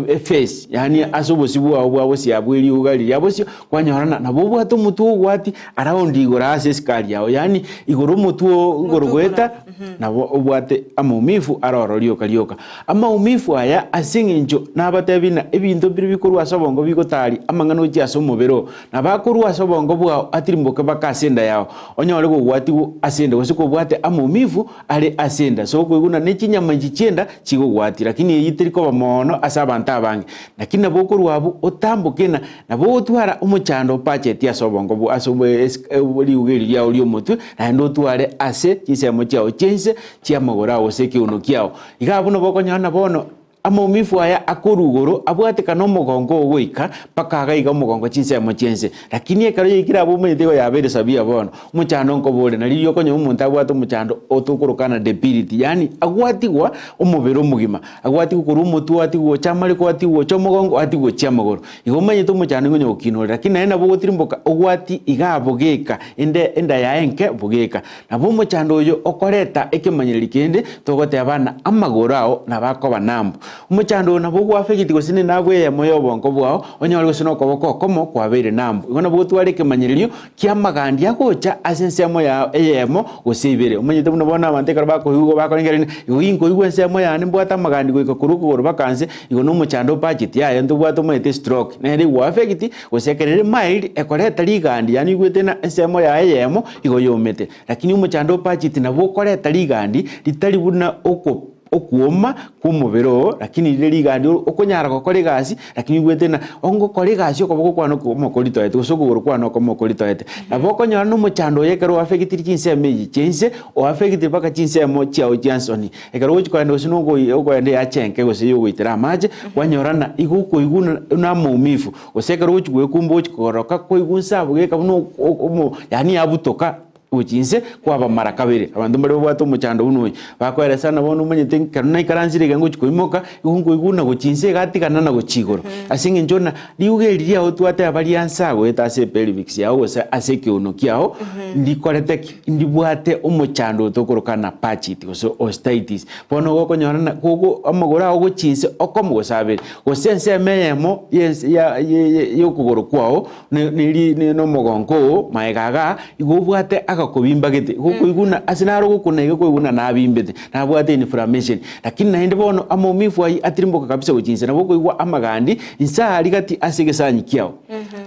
eface, yaani ase obosio bwao bwa bosio abwo erioga riria bosio, kwanyora na nabo obwate omotwe ogogwatia around igoro ase esukari yao, yaani igoro omotwe oo igoro goeta. Nabo obwate amaumifu aroro rioka rioka. Amaumifu aya ase eng'encho nabatebi ng'a ebinto mbire bikorwa ase obongo bigotari amang'ana ochia ase omobere oo. Nabo akorwa ase obongo bwao atirimboke mpaka ase enda yao, onyore kogwatigwa ase enda gose kobwate amaumifu are ase enda. So okoigwa ng'a ne chinyama echi chi'enda chigogwatia, lakini eyio teri koba moono ase abanto abange. Lakini nabo okorwa abwo otamboke ng'a Nabo ogotwara omochando opacheti ase obongo bwa ase riuga eri riao ri'omotwe, naende otware ase chinsemo chiao chi'ense chi'amagoro ao gose ekeuno kiao. Iga abwo nabo okonyora na bono amaumifu aya akorwa igoro abwatekane omogongo oo goika mpaka agaiga omogongo chinsemo chi'ense. Lakini ekero yaikire abwo omanyete igo yabeire sabia bono, omochando nkoba ore. Na riria okonyora omonto abwate omochando otokorokana debility, yaani agwatigwa omobere omogima. Agwatigwe korwa omotwe, oatigwe gocha amareko, oatigwe gocha omogongo, oatigwe gochia amagoro. Igo omanyete omochando nigo onye gokinwa ore, lakini naende nabo ogotirimboka ogwati igaa bogeka, ende enda yaye enke bogeka. Nabo omochando oyo okoreta ekemanyererio kende, togoteba ng'a amagoro ao nabo akoba nambu. Omochando oyo nabo ogoaffect gose ne nerve eyemo y'obongo bwao, onyore gose nokoboko okomo kwabeire nambu. Igo nabo ogotwara ekemanyererio ki'amagandi agocha ase ensemo yao eyemo gose ibere. Omanyete buna bono abanto ekero bakoigwa igo bakorengereria ng'a igo inkoigwa ensemo yane mbwate amagandi goika korwa okogoro mpaka nse, igo nomochando obacheti yaya ntobwate omanyete estroke. Nere igo affect gose ekero ere mild ekoreta rigandi yaani oigwete ng'a ensemo yaye eyemo igo yomete. Lakini omochando obacheti nabo okoreta rigandi ritari buna oko Okuoma kw'omobere oo, lakini rire rigandi okonyara gokora egasi, lakini oigwete ng'a ongokora egasi okoboko kwane okomo koritoete gose okogoro kwane okomo koritoete. Nabo okonyora na omochando oyo ekero oaffectiri chinsemo echi chia inse, oaffectiri mpaka chinsemo chiao chia nsoni. Ekero ogochi kogenda gose na okoenda eache enke gose ya ogoitera amache, kwanyora ng'a igo okoigwa buna na amaumifu, gose ekero ogochi goekumba ogochi kogoroka, kwaigwa nse abwo geka buna omo yaani yabutoka. Gochia inse kwaba mara kabere. Abanto mbare babwate omochando buna oyo, bakoeresa ng'a bono omanyete ekero naikaransire iga ngochia koimoka, igo nkoigwa buna gochia inse iga atigana na gochia igoro. Ase eng'encho buna riuga eri riao twateba riansa goeta ase epelvics yao gose ase ekeuno kiao, ndikorete ki? Ndibwate omochando oyo tokoroka ng'a pachit gose ostitis. Bono igo okonyora ng'a gogo amagoro ao gochia inse okomo gose abere, gose ensemo eyemo yense ya ye ya okogoro kwao ne nomogonko oo magega igaa, igo obwate agakobimba gete, igo okoiguna ase naro ogokuna iga koiguna nabimbete, nabwate inflammation. Lakini naende bono amaumivu ayio atirimboka kabisa gochia inse, nabo okoigwa amagandi inse aria gati ase egesanyi kiao,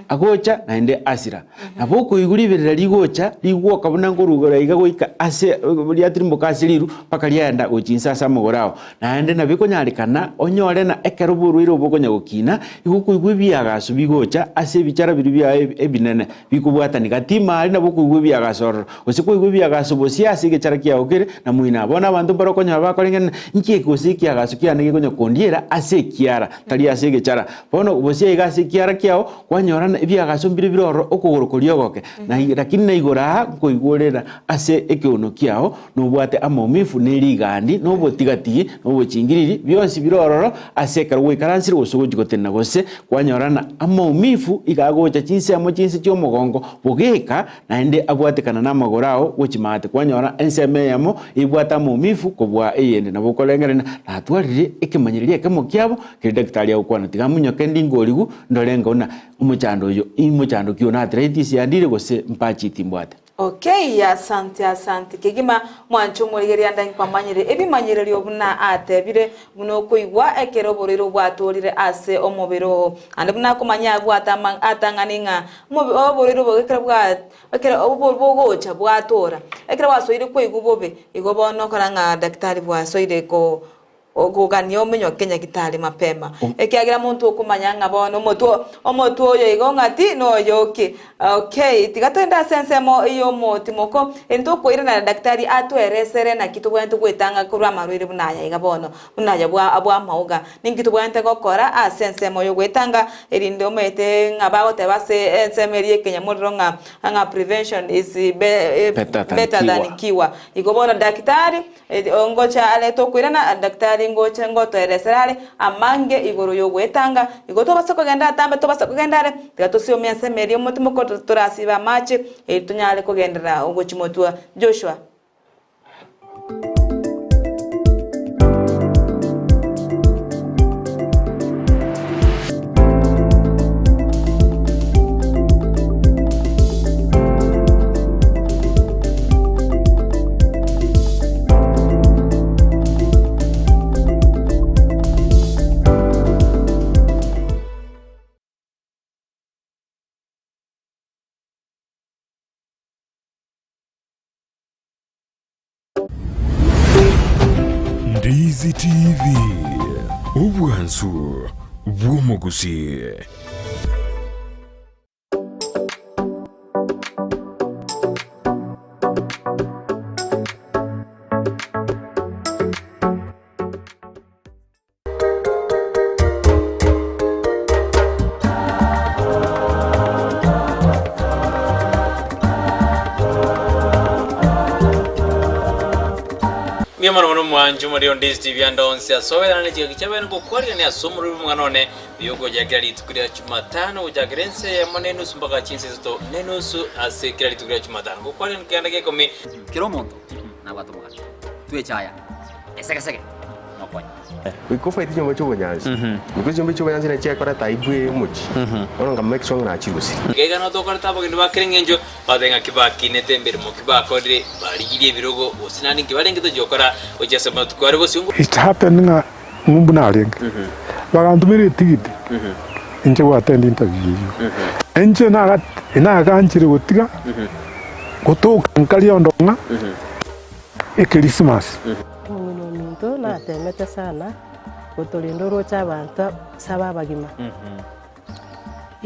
agocha naende asira. Nabo okoigwa riberera rigocha, rigwoka buna nkorugora iga goika ase riatirimboka ase riru mpaka riaenda gochia inse ase amagoro ao. Naende nabo ekonyarekana onyore na ekero oborwaire obo bokonya gokina, igo okoigwa ebiagaso bigocha ase ebichara biria biaye ebinene bikobwatania gati ime aria nabo okoigwa ebiagaso ororo, gose kwaigwa ebiagaso bosie ase egechara kiao kere na moino aa. Bono abanto mbare okonyora bakoreng'ana inki eke gose ekiagaso kiane gekonya kondiera ase ekiara, tari ase egechara. Bono bosie iga ase ekiara kiao, kwanyora ng'a ebiagaso mbire bire ororo okogoro koria ogoke, na lakini na igoro aa nkoigworera ase ekeuno kiao, Nobwate amaumifu, ne rigandi, na obotigatigi, na obochingiriri, bionsi bire ororo ase ekero gwaikaransire gose ogochia gotenena, gose kwanyorana amaumifu iga agocha chinsemo chinse chi'omogongo bogeka, naende abwatekana namagoro ao gochia maate, kwanyora ensemo eyemo ebwate amaumifu kobua eyende. Nabo okorengereria natwarire ekemanyererio ekemo kiabo keria daktari agokwana, tiga amonyoke ndingorigu ndore ng'a omochando oyo imochando ki one arthritis yandire gose mpachi timbwate. Okay, asante asante kegima mwanche omorigereria nda nkwamanyire ebimanyererio buna atebire buna okoigwa ekero oborwaire obwatorire ase omobere oo ande buna akomanya abwate ama atang'ani ng'a omobe oborwaire obo ekero bwa ekero obo bogocha bwatora ekero bwasoire koigwa bobe igo bono okora ng'a daktari bwasoire ko Okogania omenyoke nyagitari mapema, ekiagera monto okomanya ng'a bono omotwe omotwe oyo igo ng'a ti noyoki. Okay, tiga toende ase ensemo y'omotimoko, eri tokoirana na daktari atweresere naki tobwenerete goetanga korwa amarwaire buna aya iga bono, buna aya bwa bwa amauga. Ninki tobwenerete gokora ase ensemo y'ogoetanga erinde omanyete ng'a bagoteba ase ensemo eria y'ekenyamorero ng'a ng'a prevention is be Better than better than cure. cure. Igo bono daktari Ngocha are tokoirana, daktari ngocha ngotoeresera are amange igoro y'ogwetanga. Igo tobasa kogenda atambe tobasa kogenda are, tiga tosiomie ensemo eria omotimoko torasibe amache, erio tonyare kogenderera ogochimotua. Joshua. Ndizi TV, obwansu bw'omogusii. Mbuya mono mono mwanche omorero Ndizi TV ande onsi ase oberane ne chingaki chiabene ngokwarigania ase omorero bw'omong'ana one Buya ogochakera rituko ria Jumatano gochakera ense eyemo na enusu mpaka chinsa isato na enusu ase kera rituko ria Jumatano. Gokwanera keganda gia ikomi. Kera omonto nabwate omogati, twechaya esegesege nokonya. Goika ofaete chinyomba chi'obonyansi, because chinyomba chi'obonyansi nachi chiakoreta aibu eye omochie, bono nka make sure ng'a nachirusirie. Iga iga notokorete abageni ba kera engencho, batebe ng'a kibakinete emeremo ki bakorire, barigirie ebirogo, gose naende nki barenge tochia gokora gochia ase amatuko are bosio. It happened ng'a ng'umbu narenge, bagantomera etigiti inche go attend interview eyio. Inche naga naganchire gotiga gotoka nkaria ondo ng'a ekerisimasi. Omong'ina ominto natemete sana gotorenda oroche abanto saba abagima.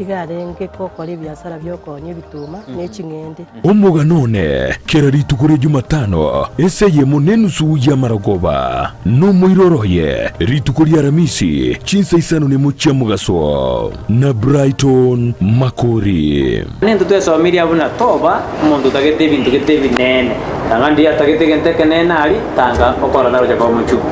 Iga arenge gokora ebiasara bi'okoonia ebituma ne ching'ende. Omogano one, kera rituko ria Jumatano, ase eyemo nenusu y'amarogoba, nomoiroro oye, rituko ria Aramisi, chinsa isano nemo chia mogaso, na Brighton Makori. Nintwe twesomirie buna toba omonto otagete ebinto gete ebinene, tanga ndiria atagete egento ekenene aria, tanga okora tagocha koba omochungu.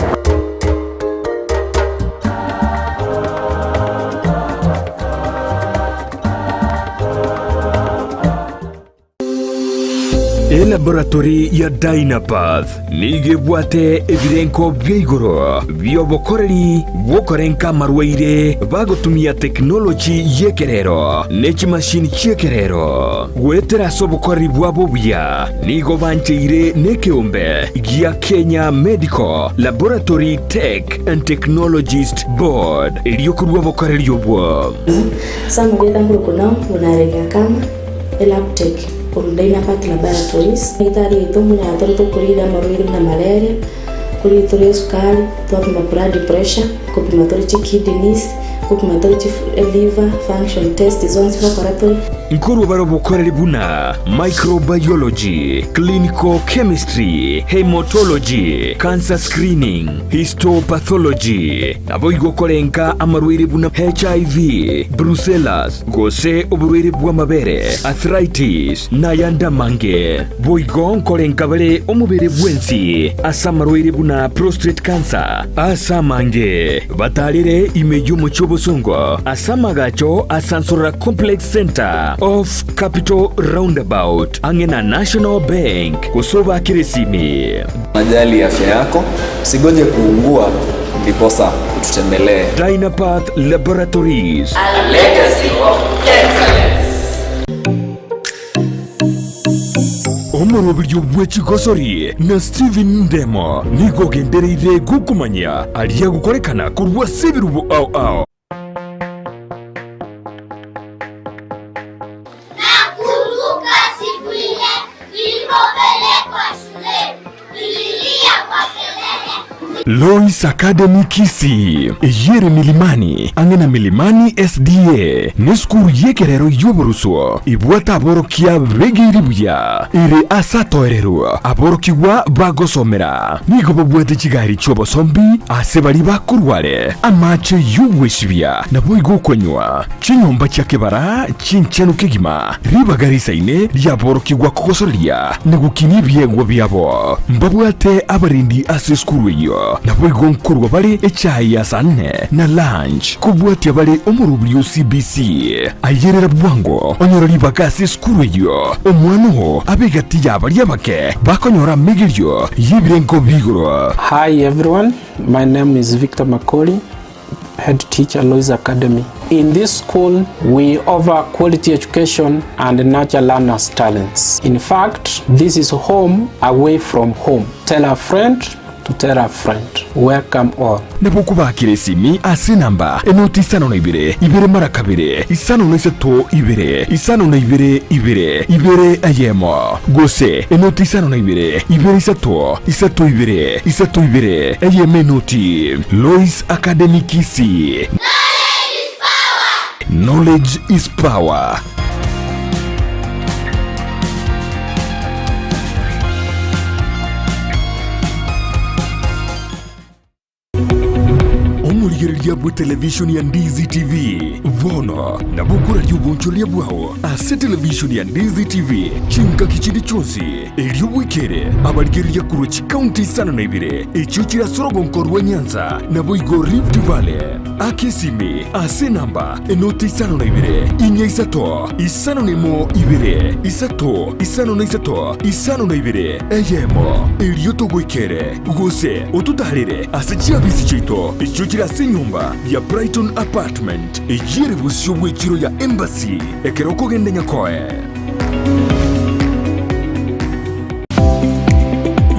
Elaboratory ya Dynapath nigo ebwate ebirenko bia igoro bi'obokoreri bw'okorenka amarwaire bagotumia tekinoloji y'ekerero ne chimashini chi'ekerero. Goetera ase obokoreri bwabo obuya nigo bancheire nekeombe gia Kenya Medical Laboratory Tech and Technologist Board erio korua obokoreri obwo. Samugeta nkorokwa Naomi buna Akama, Elabtech, korwa Dynapath Laboratories. Daktari oito mbuna tore tokorigereria amarwaire buna malaria, korigereria tore esukari, twapima blood pressure, kopima tore chikidneys, kopima tore chi liver function test zonsi ngokora tore. Nkorwa bare obokoreri buna microbiology, clinical chemistry, haematology, cancer screening, histopathology, Naboigo korenka amarwaire buna HIV, brucellas, gose oborwaire bw'amabere, arthritis, na ayande amange. Boigo nkorenka bare omobere bwensi ase amarwaire buna prostate cancer ase amange. Batarere ime y'omochie obosongo ase amagacho a Sansorora Complex Centre off Capital Roundabout ang'e na National Bank gose obakere esimi. Unajali afya yako, usigoje kuungua ndiposa ututembelee. Dynapath Laboratories. A legacy of excellence. Omoroberio bwe chigosori na Stephen Ndemo nigo ogendereire gokomanyia aria agokorekana korwa ase ebirubo ao ao. Nakumbuka siku ile nilipopelekwa shuleni, nililia kwa kelele. Lois Academy Kisii, eyio ere Milimani, ang'e na Milimani SDA, nesukuru y'ekerero y'oboruswo ebwate aborokia begeiri buya, ere ase atoererwa aborokigwa bagosomera. Nigo babwate chigari chi'obosombi ase baria bakorware amache y'ogwesibia naboigo okonywa. Chinyomba chia kebara chinchenu kegima, ribaga risaine riaborokigwa kogosoreria na gokinia ebiegwa biabo. Mbabwate abarendi ase esukuru eyio, naboigo nkorwa bare echae ya saa nne na lunch, kobwatia bare omorobiri o CBC. Ayerera bwango onyore ribaga ase esukuru eyio, omwana oo abe egati ya baria abake bakonyora amegerio y'ebirengo bi'igoro. Hi everyone, my name is Victor Makori, head teacher Lois Academy. In this school, we offer quality education and nurture learners' talents. In fact, this is home away from home. Tell a friend to tell a friend. Welcome all. Nabo okobakera esimi ase enamba enoti isano na ibere, ibere mara kabere, isano na isato ibere, isano na ibere ibere, ibere eyemo, gose enoti isano na ibere, ibere isato, isato ibere, isato ibere, eyemo enoti. Lois Academy Kisii. Knowledge is power. Omorigereria bwe televishoni ya Ndizi TV bono nabo okoraria obonchoreria bwao ase televishoni ya Ndizi TV chingaki chinde chionsi erio bwekere abarigereria korwa chikaunti isano na ibere echio chire ase orogonko rwa Nyanza naboigo Rift Valley. Aka esimi ase enamba enoti isano na ibere inya isato isano na emo ibere isato isano na isato isano na ibere eyemo erio togoikere gose ototarere ase chiabisi chiaito echio chire ase enyomba ya Brighton Apartment eyio ere bosio bw'echiro ya Embassy ekero okogenda Nyakoe.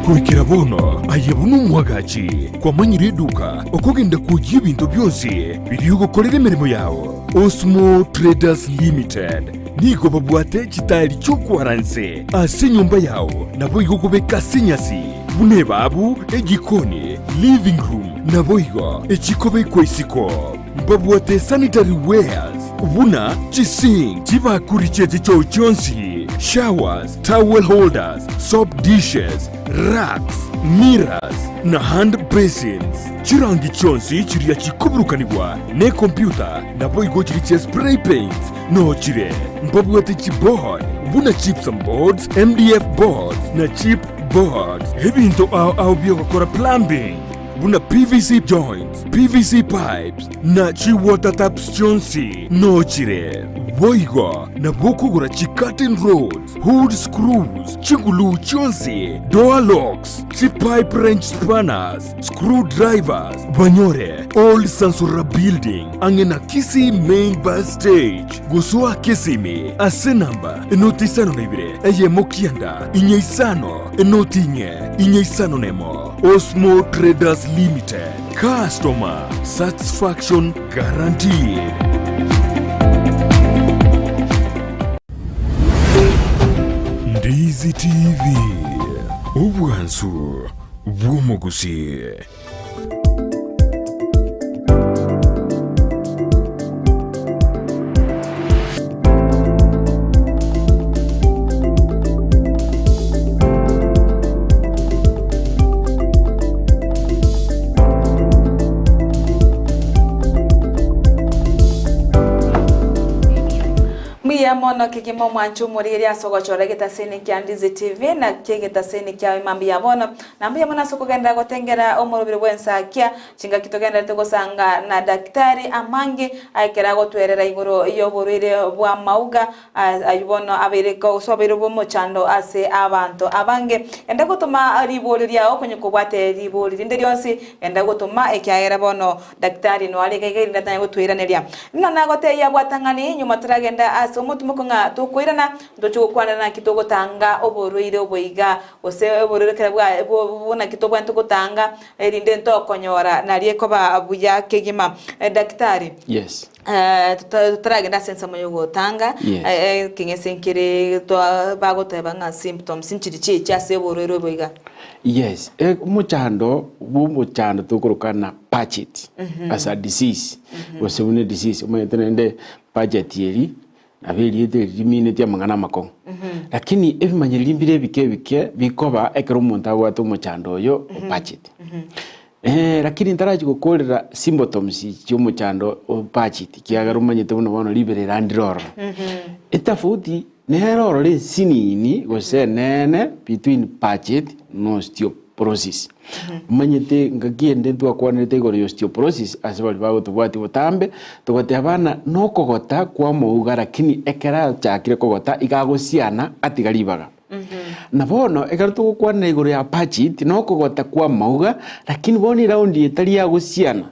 Goikera bono aye buna omwagachi kwamanyire eduka okogenda kwoyia ebinto bionsi biria ogokorera emeremo yao. Osmo Traders Limited nigo babwate chitaeri chi'okwara nse ase enyomba yao naboigo okobeka ase enyasi buna ebabu, ejikoni, living room naboigo echikobekwa isiko. Mbabwate sanitary wares. buna chisink, chibakuri chie chichoo chionsi, showers, towel holders, soap dishes, racks, mirrors, na hand basins. Chirangi chionsi chiria chikoburukanigwa nekompyuta naboigo chiria chia spray paints noo chire. Mbabwate chiboard buna gypsum boards, MDF boards na chip boards. Ebinto ao ao biogokora plumbing buna PVC joints, PVC pipes na chi water taps chionsi noo chire. Boigo nabo okogora chi curtain rods, hood screws, chiguluu chionsi, door locks, chi pipe wrench spanners, screw drivers, banyore Old Sansora Building ang'e na Kisii Main Bus Stage. Gosoa Kisimi ase namba enoti isano na ibere eyemo kianda inye isano enoti inye inye isano nemo. Osmo Traders Limited, customer satisfaction guaranteed. Ndizi TV, obwansu bw'omogusii. Mbuya mono kegima omwancho omorigereria ase ogochora egetaseni kia Ndizi TV naki egetaseni kiao imambia bono Na mbuya mono ase okogenderera gotengera omorobiri bw'ensakia, chingaki togendererete gosanga na daktari amange ekero agotwerera igoro y'oborwaire bw'amauga ayio bono abeire gose obeire bw'omochando ase abanto abange. Genda gotoma ribori riao konye kobwate ribori rinde rionsi, genda gotoma ekiagera bono daktari noare iga iga erinde atanye gotweiraneria. Buna nagotebia bwatang'ani nyuma toragenda ase omotimoko ng'a tokoirana, ntoche gokwanera naki togotanga oborwaire obo iga Gose obororo bwaye buna ki tobwenerete gotanga, erinde ntokonyora nario ekoba buya kegima. Daktari, Yes. totaragenda ase ensemo ya ogotanga, Yes. ekeng'ese nkere twa bagoteba ng'a symptoms nchiri chiacha ase oborwaire obo iga? Yes, omochando bwa omochando tokoroka na Paget as a disease, gose buna edisease, omanyete naende Paget eri Nabo erieta eri riminetie amang'ana amakong'u. Lakini ebimanyereri mbire ebike ebike bikoba ekero omonto abwate omochando oyo o Paget. Lakini ntarachia gokorera symptoms chia omochando o Paget ekiagera omanyete buna bono riberera ndire ororo. Etafauti nere ororo ensinini gose enene between Paget na osteoporosis. Omanyete ngaki ende ntwakwanerete igoro ya osteoporosis ase baria bagotobwatia botambe, togoteba ng'a nokogota kwa omouga lakini ekero achakire kogota iga agosiana atiga ribaga. Na bono ekero togokwanera igoro ya Paget nokogota kwa amauga lakini bono eraundi etari ya gosiana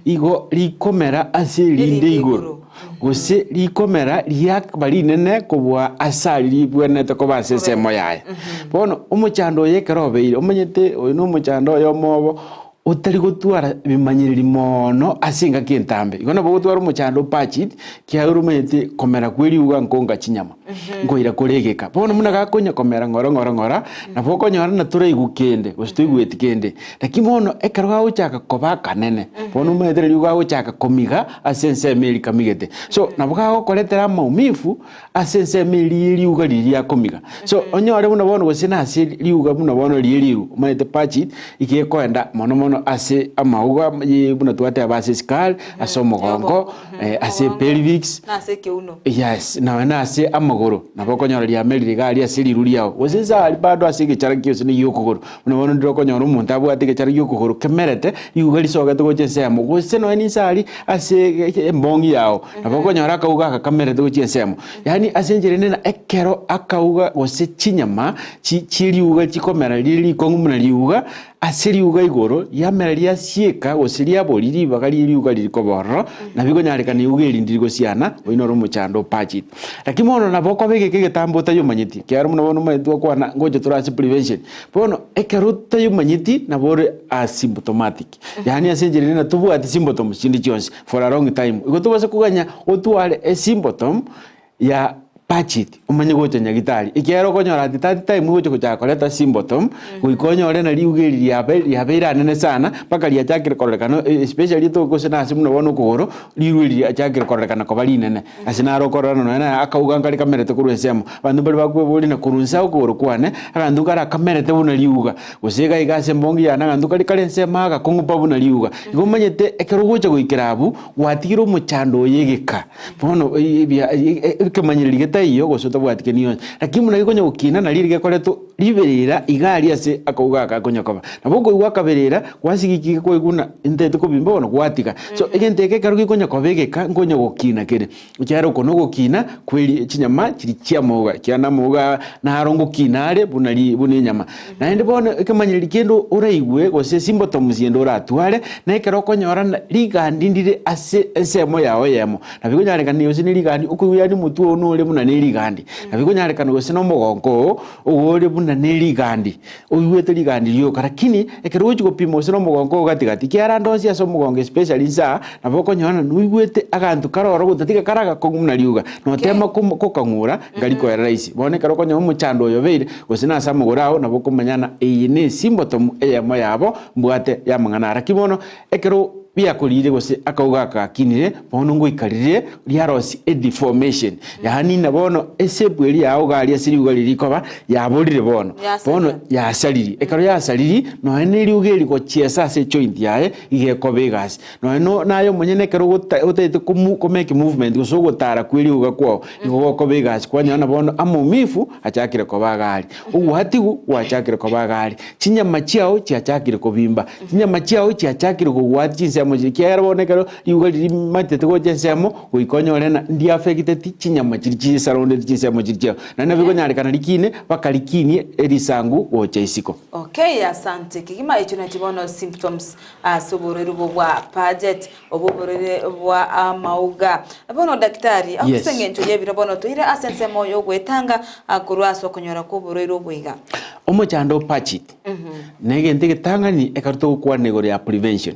igo rikomera ase erinde igoro. Gose rikomera riakaba rinene kobua ase aria ribwenerete koba ase ensemo yaye. Bono omochando oyo ekero obeire, omanyete oyo nomochando oyomo obo otari gotwara bimanyereri moono ase engaki entambe. Igo nabo ogotwara omochando o Pachit, kiagera omanyete komera kwe riuga nkonga chinyama, nkoira kore egeka. Bono buna gakonya komera ng'ora ng'ora ng'ora, nabo okonyora na toraigwe kende, gose toigweti kende. Lakini bono ekero gagochaka koba akanene, bono omanyete riria gagochaka komiga ase ensemo eria kamigete. So nabo gagokoretera amaumivu ase ensemo eria ye riuga riria riakomiga. So onyore buna bono gose nase riuga buna bono riria riru, omanyete pachit iga ekoenda mono mono ase amauga ye buna twateba ase esukari, ase omogongo, ase pelvics, Nase ekeuno. Yes, nonya na ase amagoro, nabo okonyora riamerire iga aria ase riru riao, gose inse aria bado ase egechara gionsi na egiokogoro. Buna bono ndire okonyora omonto abwate egechara giokogoro kemerete, riuga risogete gocha ensemo, gose nonya ninse aria ase embong'i yao, nabo okonyora akauga aka kamerete gochia ensemo. Yaani ase enchera ende na ekero akauga gose chinyama chi chieriuga chikomera rire rikong'u buna riuga, Ase riuga igoro riamera riasieka, gose riabori ribaga rie riuga riri koba ororo, nabo ikonyarekana riuga eri ndiri gosiana, oyio noro omochando o Pachit. Lakini bono nabo okoba egeka egetambe otayomanyeti, ekiagera buna bono omanyete gokwana ngocha tore ase prevention. Bono ekero otayomanyeti nabo ore asymptomatic, yaani ase enchera ere na tobwati symptoms chinde chionsi for a long time. Igo tobasa koganya otware esymptom ya. Budget, omanye gocha nyagitari, ekiagera okonyora ati that time ogocha gochaka koreta symptom, goika onyore na riuga eri riabe riabeire anene sana, mpaka riachakire kororekana especially to gose nase buna bono okogoro, rirwe eri riachakire kororekana koba rinene. Ase naro okorora nonya naye akauga nkare kamerete korwa ensemo. Abanto mbare bakweboria na korwa inse okogoro kwane, aganto nkare akamerete buna riuga, gose iga iga ase embongi yane aganto kare kare ensemo agakong'u pa buna riuga. Igo omanyete ekero ogocha goikera abwo, gwatigire omochando oye egeka. Bono ekemanyererio getaiyo gose otabwati kende gionsi, lakini buna gekonya gokina nario rigekoretwa riberera iga aria ase akauga aka akonya koba. Nabo okoigwa akaberera, gwasigikire kwaigwa buna ntaete kobimba bono gwatiga. So egento eke ekero gekonya koba egeka nkonya gokina kere, ekiagera oko nogokina kweri chinyama chiria chiamauga, ekiagera namauga naro ngokina are buna ri buna enyama. Naende bono ekemanyererio kende oraigwe gose symptoms ende oratware, na ekero okonyora ng'a rigandi ndire ase ensemo yao eyemo, nabo ekonyarekana gose ne rigandi okoigwa yaani omotwe oo nore buna ne rigandi, nabo ekonyarekana gose na omogonko oo, ogo ore buna ne rigandi, oigwete rigandi rioka. Lakini ekero ogochia gopima gose na omogonko oo gati gati, ekiagera ande onsi ase omogongo especially inse aa, nabo okonyora ng'a noigwete aganto kare ororo gotatiga kare agakong'u buna rioga, notema komo kokang'ura nkari koera rahisi. Bono ekero okonyora omochando oyo obeire, gose nase amagoro ao, nabo okomanya ng'a eye ne esimbotomu eyemo yabo mbwate y'amang'ana aya. Lakini bono ekero biakorire gose akauga aka gakinire, bono ngoikarire riarosie edeformation, yaani ng'a bono eshape eria yao iga aria ase riuga riria rikoba, yaborire bono. Bono yasariri. Ekero yasariri, nonya na eriogi eri gochiesa ase ejoint yaye, iga ekoba egasi. Nonya no naye omonyene ekero ogota otagete komu komake movement gose ogotara kwa erioga kwao, igo gokoba egasi kwanyora na bono amaumifu achakire koba iga aria, ogwatigu gwachakire koba iga aria, chinyama chiao chiachakire kobimba, chinyama chiao chiachakire kogwatia chinsemo chiria ekiagera bono ekero riuga riria rimatete gocha ensemo, goika onyore ng'a ndiaffecteti chinyama chiria chisurrounded chinsemo chiria chiao. Naende nabo ekonyarekana rikine mpaka rikinie erisangu gocha isiko. Okay, asante kegima echio nachio bono symptoms Ase oborwaire obwo bwa Paget, obwo oborwaire bwa amauga. Bono daktari, Yes. ase engencho y'ebiro bono toire ase ensemo y'ogwetanga korwa ase okonyora kw'oborwaire obo iga. Omochando o Paget negento egetang'ani ekero togokwana igoro ya prevention.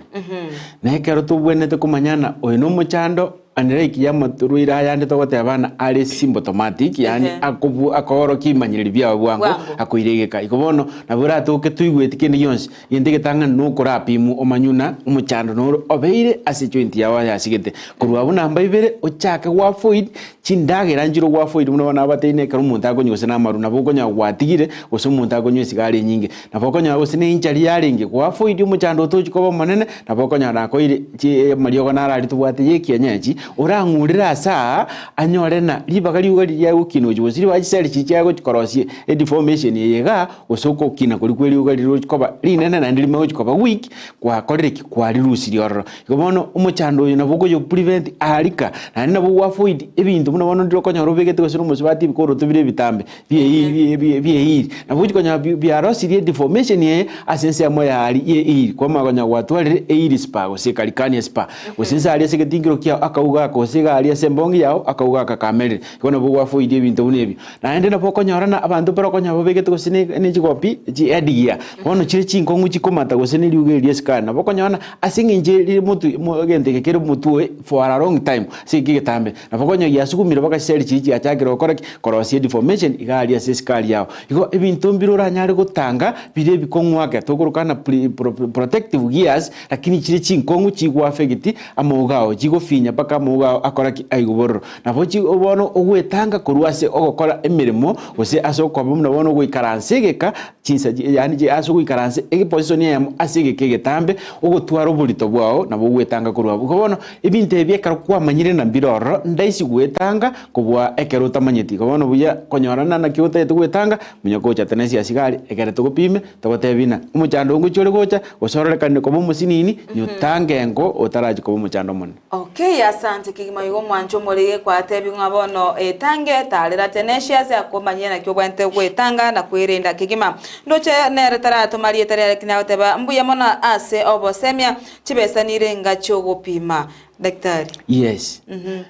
Na ekero tobwenerete komanya ng'a oyo nomochando Unlike y'amatorwaire ayande togoteba ng'a are symptomatic, yaani Ehe. akobu akoorokia ebimanyereri biao bwango, Bwango. akoira egeka. Igo bono nabo oratoke toigweti kende gionsi, gento egetang'ani nokorapimwa omanywe ng'a omochando noro obeire ase ejoint yao ayasigete. Korwa abwo namba ibere, ochake goavoid chindagera nchire ogoavoid buna bono abateine ekero omonto akonywa gose na amarwa nabo okonyora gwatigire, gose omonto akonywa esigara enyinge. Nabo okonyora gose ne injury yarenge, goavoid omochando otochi koba omonene, Nabo okonyora nakoire chi amariogo naro aria tobwate y'ekienyeji, orang'urere ase aa, anyore ng'a ribaga riuga riria agokina gochia gose ribaga chiseri chiria chiaye gochia korosia edeformation eye igaa, gose okokina koria kwa erioga riria rochi koba rinene naende rimo gochi koba weak, gwakorire ki? Kwarirusirie ororo. Igo bono omochando oyo nabo okoyo prevent arika, naende nabo ogoavoid ebinto buna bono ndire okonyora obegete gose na omosubati ebikoroto bire ebitambe. bieiri, nabo gochia konyora biarosirie deformation eye ase ensemo yaria ye eiri, kwamanya konya gwatwarire eiri spa gose ekarikania spa, gose inse aria ase egetingiro kiao akauga aka gose iga aria ase embongi yao akauga aka kamerire, igo nabo gwafoirie ebinto buna ebio. Naende nabo okonyora na abanto mbare okonyora babegete gose ne chigopi chi headgear, bono chire chinkong'u chikomata gose ne riuga erio esukari, nabo okonyora ng'a ase eng'encho rire motwe egento eke kere motwe oye for a long time ase egeka egetambe. Nabo konya giasugumire mpaka chiseri chiria chiachakire gokora ki? Korosia edeformation iga aria ase esukari yao. Igo ebinto mbire oranyare gotanga bire ebikong'u ake, tokoroka ng'a pre pro protective gears, lakini chire chinkong'u chigoaffect amauga ao, chigofinya mpaka amauga ao akora ki? Aigwa bororo. Nabo chi bono ogwetanga korwa ase ogokora emeremo gose ase okoba buna bono ogoikaransa egeka chinsa yaani ase ogoikaransa eposition eyemo ase egeka egetambe, ogotwara oborito bwao nabo ogwetanga korwa abwo. Igo bono Ebinto ebi ekero kwamanyire na mbire ororo, ndaisi gwetanga kobua ekero otamanyeti. Igo bono buya konyorana naki otagete gwetanga, munya gocha tenensi ya sigari, ekere togopime, togotebie ng'a omochando ongochia ore gocha, gose ororekanire koba omosinini, nyotange engo otarachi koba omochando omonene. Okay, asante kegima igo omwancho omorege kwatebi ng'a bono etange tarera Tenacious akomanyie naki obwenerete gwetanga na kwerenda kegima. Ndoche nere taratoma rieta riaye lakini agoteba mbuya mono ase obosemia Chibesa nirenga chi'ogopima, daktari? Yes.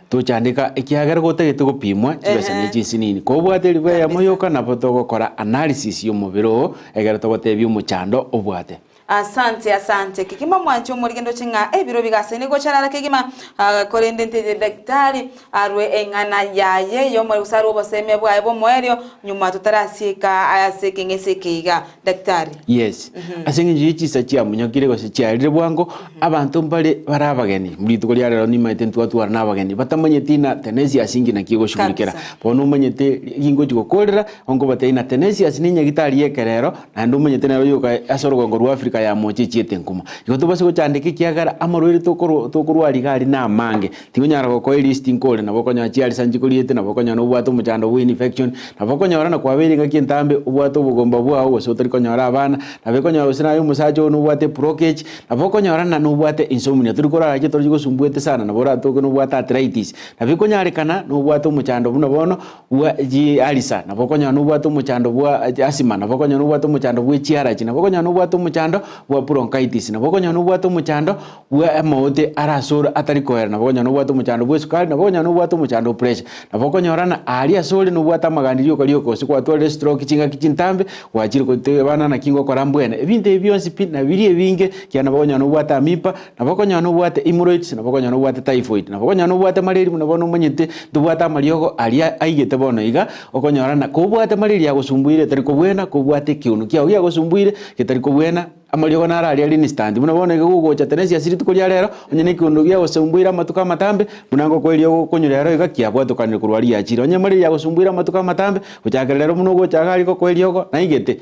Tochandeka ekiagera gotagete gopimwa chibesa ne chinsinini. Kobwate eribu eyemo yoka nabo togokora analysis y'omobere oo egere togotebie omochando obwate. Asante asante kegima mwanche omorige ndoche ng'a ebiro bigasaine gocharara kegima ah, korende nteche daktari arwe eng'ana yaye yomore gose arwe obosemia bwaye bw'omoerio nyuma totarasieka ase ekeng'ese eke iga daktari. Yes. Ase eng'encho ye chisa chiamunyokire gose chiarire bwango, abanto mbare bare abageni. Rituko ria rero nimaete ntwatwara na abageni batamanyeti na Tenesius inki naki egoshughulikera. Kabisa. Bono omanyete gingochi gokorera, onkobatebia na Tenesius ne enyagitari y'ekerero, naende omanyete nero yoka ase orogongo rwa Africa ya mocha echiete nkuma. Igo tobase gochandeka ekiagera amarwaire tokorwa tokorwaria iga aria na amange. Tigonyara gokoa elist nkore, nabo okonyora chiarisa nchikoriete, nabo okonyora nobwate omochando bwa infection, nabo okonyora na kwabeire engaki entambe obwate obogomba bwao gose otari konyora abana, nabo ekonyora gose naye omosacha oo nobwate eblockage, nabo okonyora na nobwate insomnia, tori korara chitoro chigosumbuete sana, nabo oratoke nobwate arthritis. Nabo ekonyarekana nobwate omochando buna bono bwa chiarisa, nabo okonyora nobwate omochando bwa asthma, nabo okonyora nobwate omochando bwe chiarachi, nabo okonyora nobwate omochando bwa bronchitis, nabo okonyora nobwate omochando bwa amaote are asore atari koera, nabo okonyora nobwate omochando bwa esukari, nabo okonyora nobwate omochando o pressure, nabo okonyora na aria asore nobwate amagani rioka rioka gose kwatwarire estroke chingaki chintambe, gwachire gotebana naki ngokora mbwene. Ebinto ebi bionsi pi nabiria ebinge, ekiagera nabo okonyora nobwate amiba, nabo okonyora nobwate hemorrhoids, nabo okonyora nobwate typhoid, nabo okonyora nobwate malaria buna bono omanyete ntobwate amariogo aria aigete bono iga, okonyora na kobwate malaria yagosumbuire etari kobwena, kobwate ekeunu kiago giagosumbuire getari kobwena, amariogo naro aria are instant. Buna bono iga gogocha tenensi ase rituko ria rero, onye na ekeunu giagosumbuire amatuko amatambe, buna ngokoa eriogo okonywa rero iga kiabwatokanire korwa aria riachire. Onye malaria yagosumbuire amatuko amatambe, gochakera rero buna ogocha iga aria gokoa eriogo, naigete.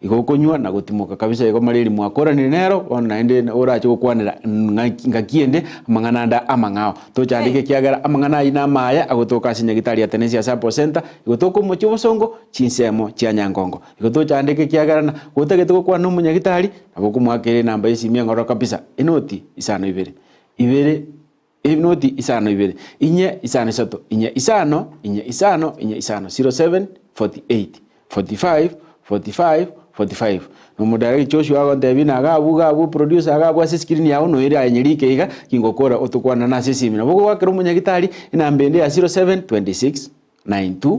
Igo okonywa na gotimoka kabisa igo mareri mwakoranire nero, bono naende orache gokwanera ng'aki ngaki ende amang'ana ande amang'ao. Tochandeke ekiagera amang'ana ayio namaya agotoka ase nyagitari ya Tenesia Sabo Center, igo toka omochie obosongo chinsemo chia Nyangongo. Igo tochandeke ekiagera na gotagete gokwana na omonyagitari, nabo okomoakera enamba y'esimi engororo kabisa, enoti isano ibere, ibere Enoti isano ibere, inye isano isato, inye isano, inye isano, inye isano, 07 48 45 45 45. Nomodirect Joshua agontebia buna iga abwo iga abwo producer iga abwo ase escreen yago noere aye nyerike iga gingokora otokwanane ase esimi. Nabo ogoakera omonyagitari enamba ende ya 07 26 92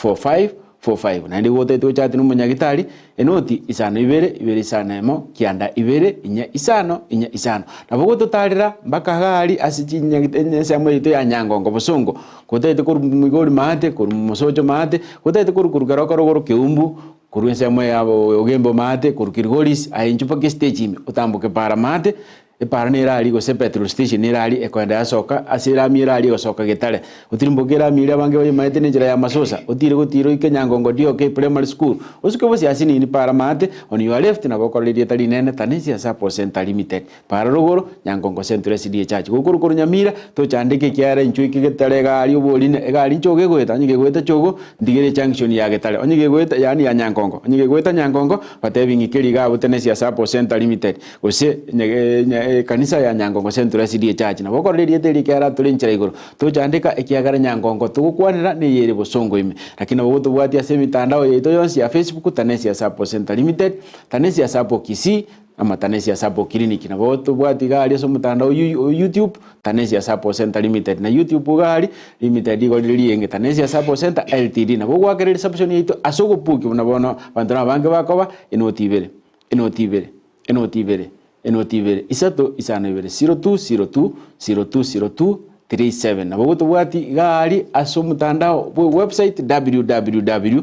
45 45. Naende igo otaete gochati na omonyagitari, enoti isano ibere, ibere isano emo, kianda ibere, inya isano, inya isano. Nabo ogototarera mpaka iga aria ase chinyagita ensemo yaito ya Nyangongo bosongo, gotaete korwa Migori maate, korwa Mosocho maate, gotaete korwa korwa Keroka rogoro Keumbu, korwa ensemo ya Ogembo maate, korwa Kilgoris, aye inchuo mpaka estage ime, otamboke para maate, Epaara nere aria gose epetrol station nere aria ekoenda yasoka ase erami ere aria egosoka Getare. Otirimboke erami eria abange bayemaete nenchera ya Masosa, otire gotira oike Nyangongo DOK Primary School, osuke bosio ase nini paara maate, on your left nabo okorora erieta rinene Tanesia Sacco Centre Limited. Paara rogoro, Nyangongo Central SDA Church. Gokorwa korwa Nyamira, tochandeke ekiagera inchuo oike Getare egari oborine, egari nchogo egoeta, onye kegoeta chogo, ntigere ejunction ya Getare, onye kegoeta yaani ya Nyangongo, onye kegoeta Nyangongo, batebi ng'ike riga abwo Tanesia Sacco Centre Limited. Gose ekanisa ya Nyangongo Central SDA Church. Nabo okorora erieta eri ekiagera tore enchera igoro. Tochandeka ekiagera Nyangongo togokwanera neye ere bosongo ime. Lakini nabo gotobwatia ase emitandao yaito yonsi ya Facebook, Tanesia Sabo Centre Limited, Tanesia Sabo Kisii, ama Tanesia Sabo Clinic. Nabo otobwatie iga aria ase omotandao o YouTube, Tanesia Sabo Centre Limited. Na YouTube iga aria, Limited igo rire rienge, Tanesia Sabo Centre Ltd. Nabo ogoakera reception yaito ase ogobuki buna bono abanto nabange bakoba enoti ibere. Enoti ibere, enoti ibere, enoti ibere, isato, isano ibere, 02 02 02 02 37. Nabo gotobwati iga aria ase omotandao bwe website www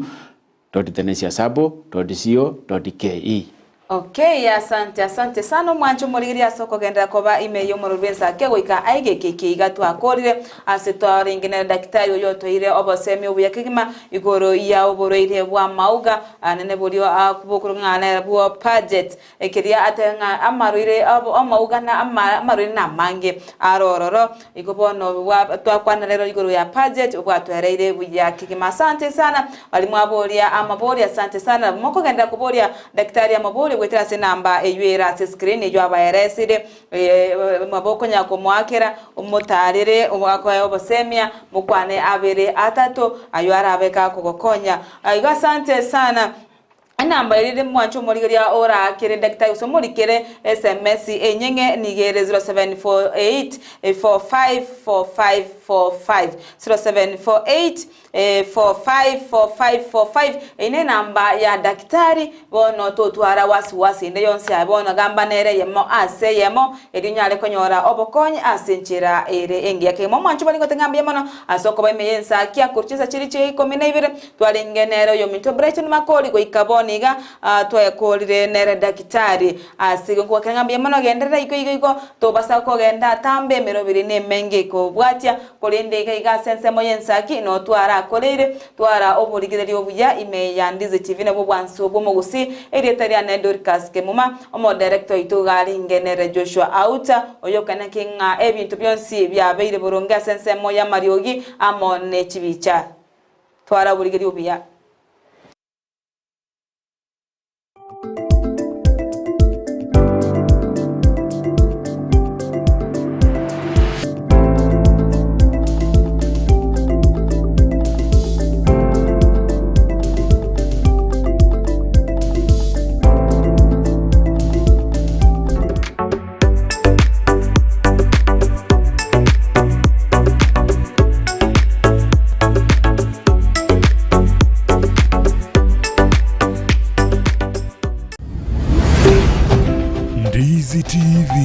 dot tenesiasabo dot co dot ke. Okay, asante asante sana omwancho omorigereria ase okogenderera koba ime y'omorero bw'ensake goika aiga eke eke iga twakorire ase twarenge nere daktari oyo otoire obosemi obuya kegima igoro ya oborwaire bw'amauga Anene borio bokorwa ng'a nabwo Paget, ekeria atebe ng'a amarwaire amauga na amarwaire namange are ororo. Igo bono twakwana rero igoro ya Paget obwatwereire buya kegima. Asante sana baria mwaboria amaborio, asante sana nabo mokogenderera koboria daktari amaborio goetera ase enamba eywo ere ase escreen eywo abaeresire. Nabo okonyara komoakera omotaarere akoe obosemia, mokwane abere atato ayio arabe gakogokonya. Igo asante sana. Enamba eria rende mwanche omorigereria oraakere daktari gose omorikere sms enyeng'e nigo ere 0748 4545. 45 0748 454545 eye nenamba ya daktari bono totwara wasiwasi ende yonsi aye bono gamba nere eyemo ase eyemo erio onyare konyora obokonyi ase enchera ere engiya kegima. Omwancho bari ngote ng'a mbuya mono ase okoba ime y'ensakia korwa chinsa chiria chia ikomi na ibere twarenge nere oyominto Brighton Makori goika bono iga twekorire nere daktari ase igo nkogokera ng'a mbuya mono genderera igo igo igo tobasa kogenda atambe emeroberi nemenge ekobwatia Korende iga iga ase ensemo y'ensaki noo twarakoreire, twara oborigereria obuya ime ya Ndizi TV nabwo obwansu bw'omogusii, erieta riane Dorcas Kemuma, omodirector oito iga arenge nere Joshua Auta, oyokanaki ng'a ebinto bionsi biabeire boronge ase ensemo y'amariogi amo ne chibicha. Twara oborigereria obuya. Ndizi TV.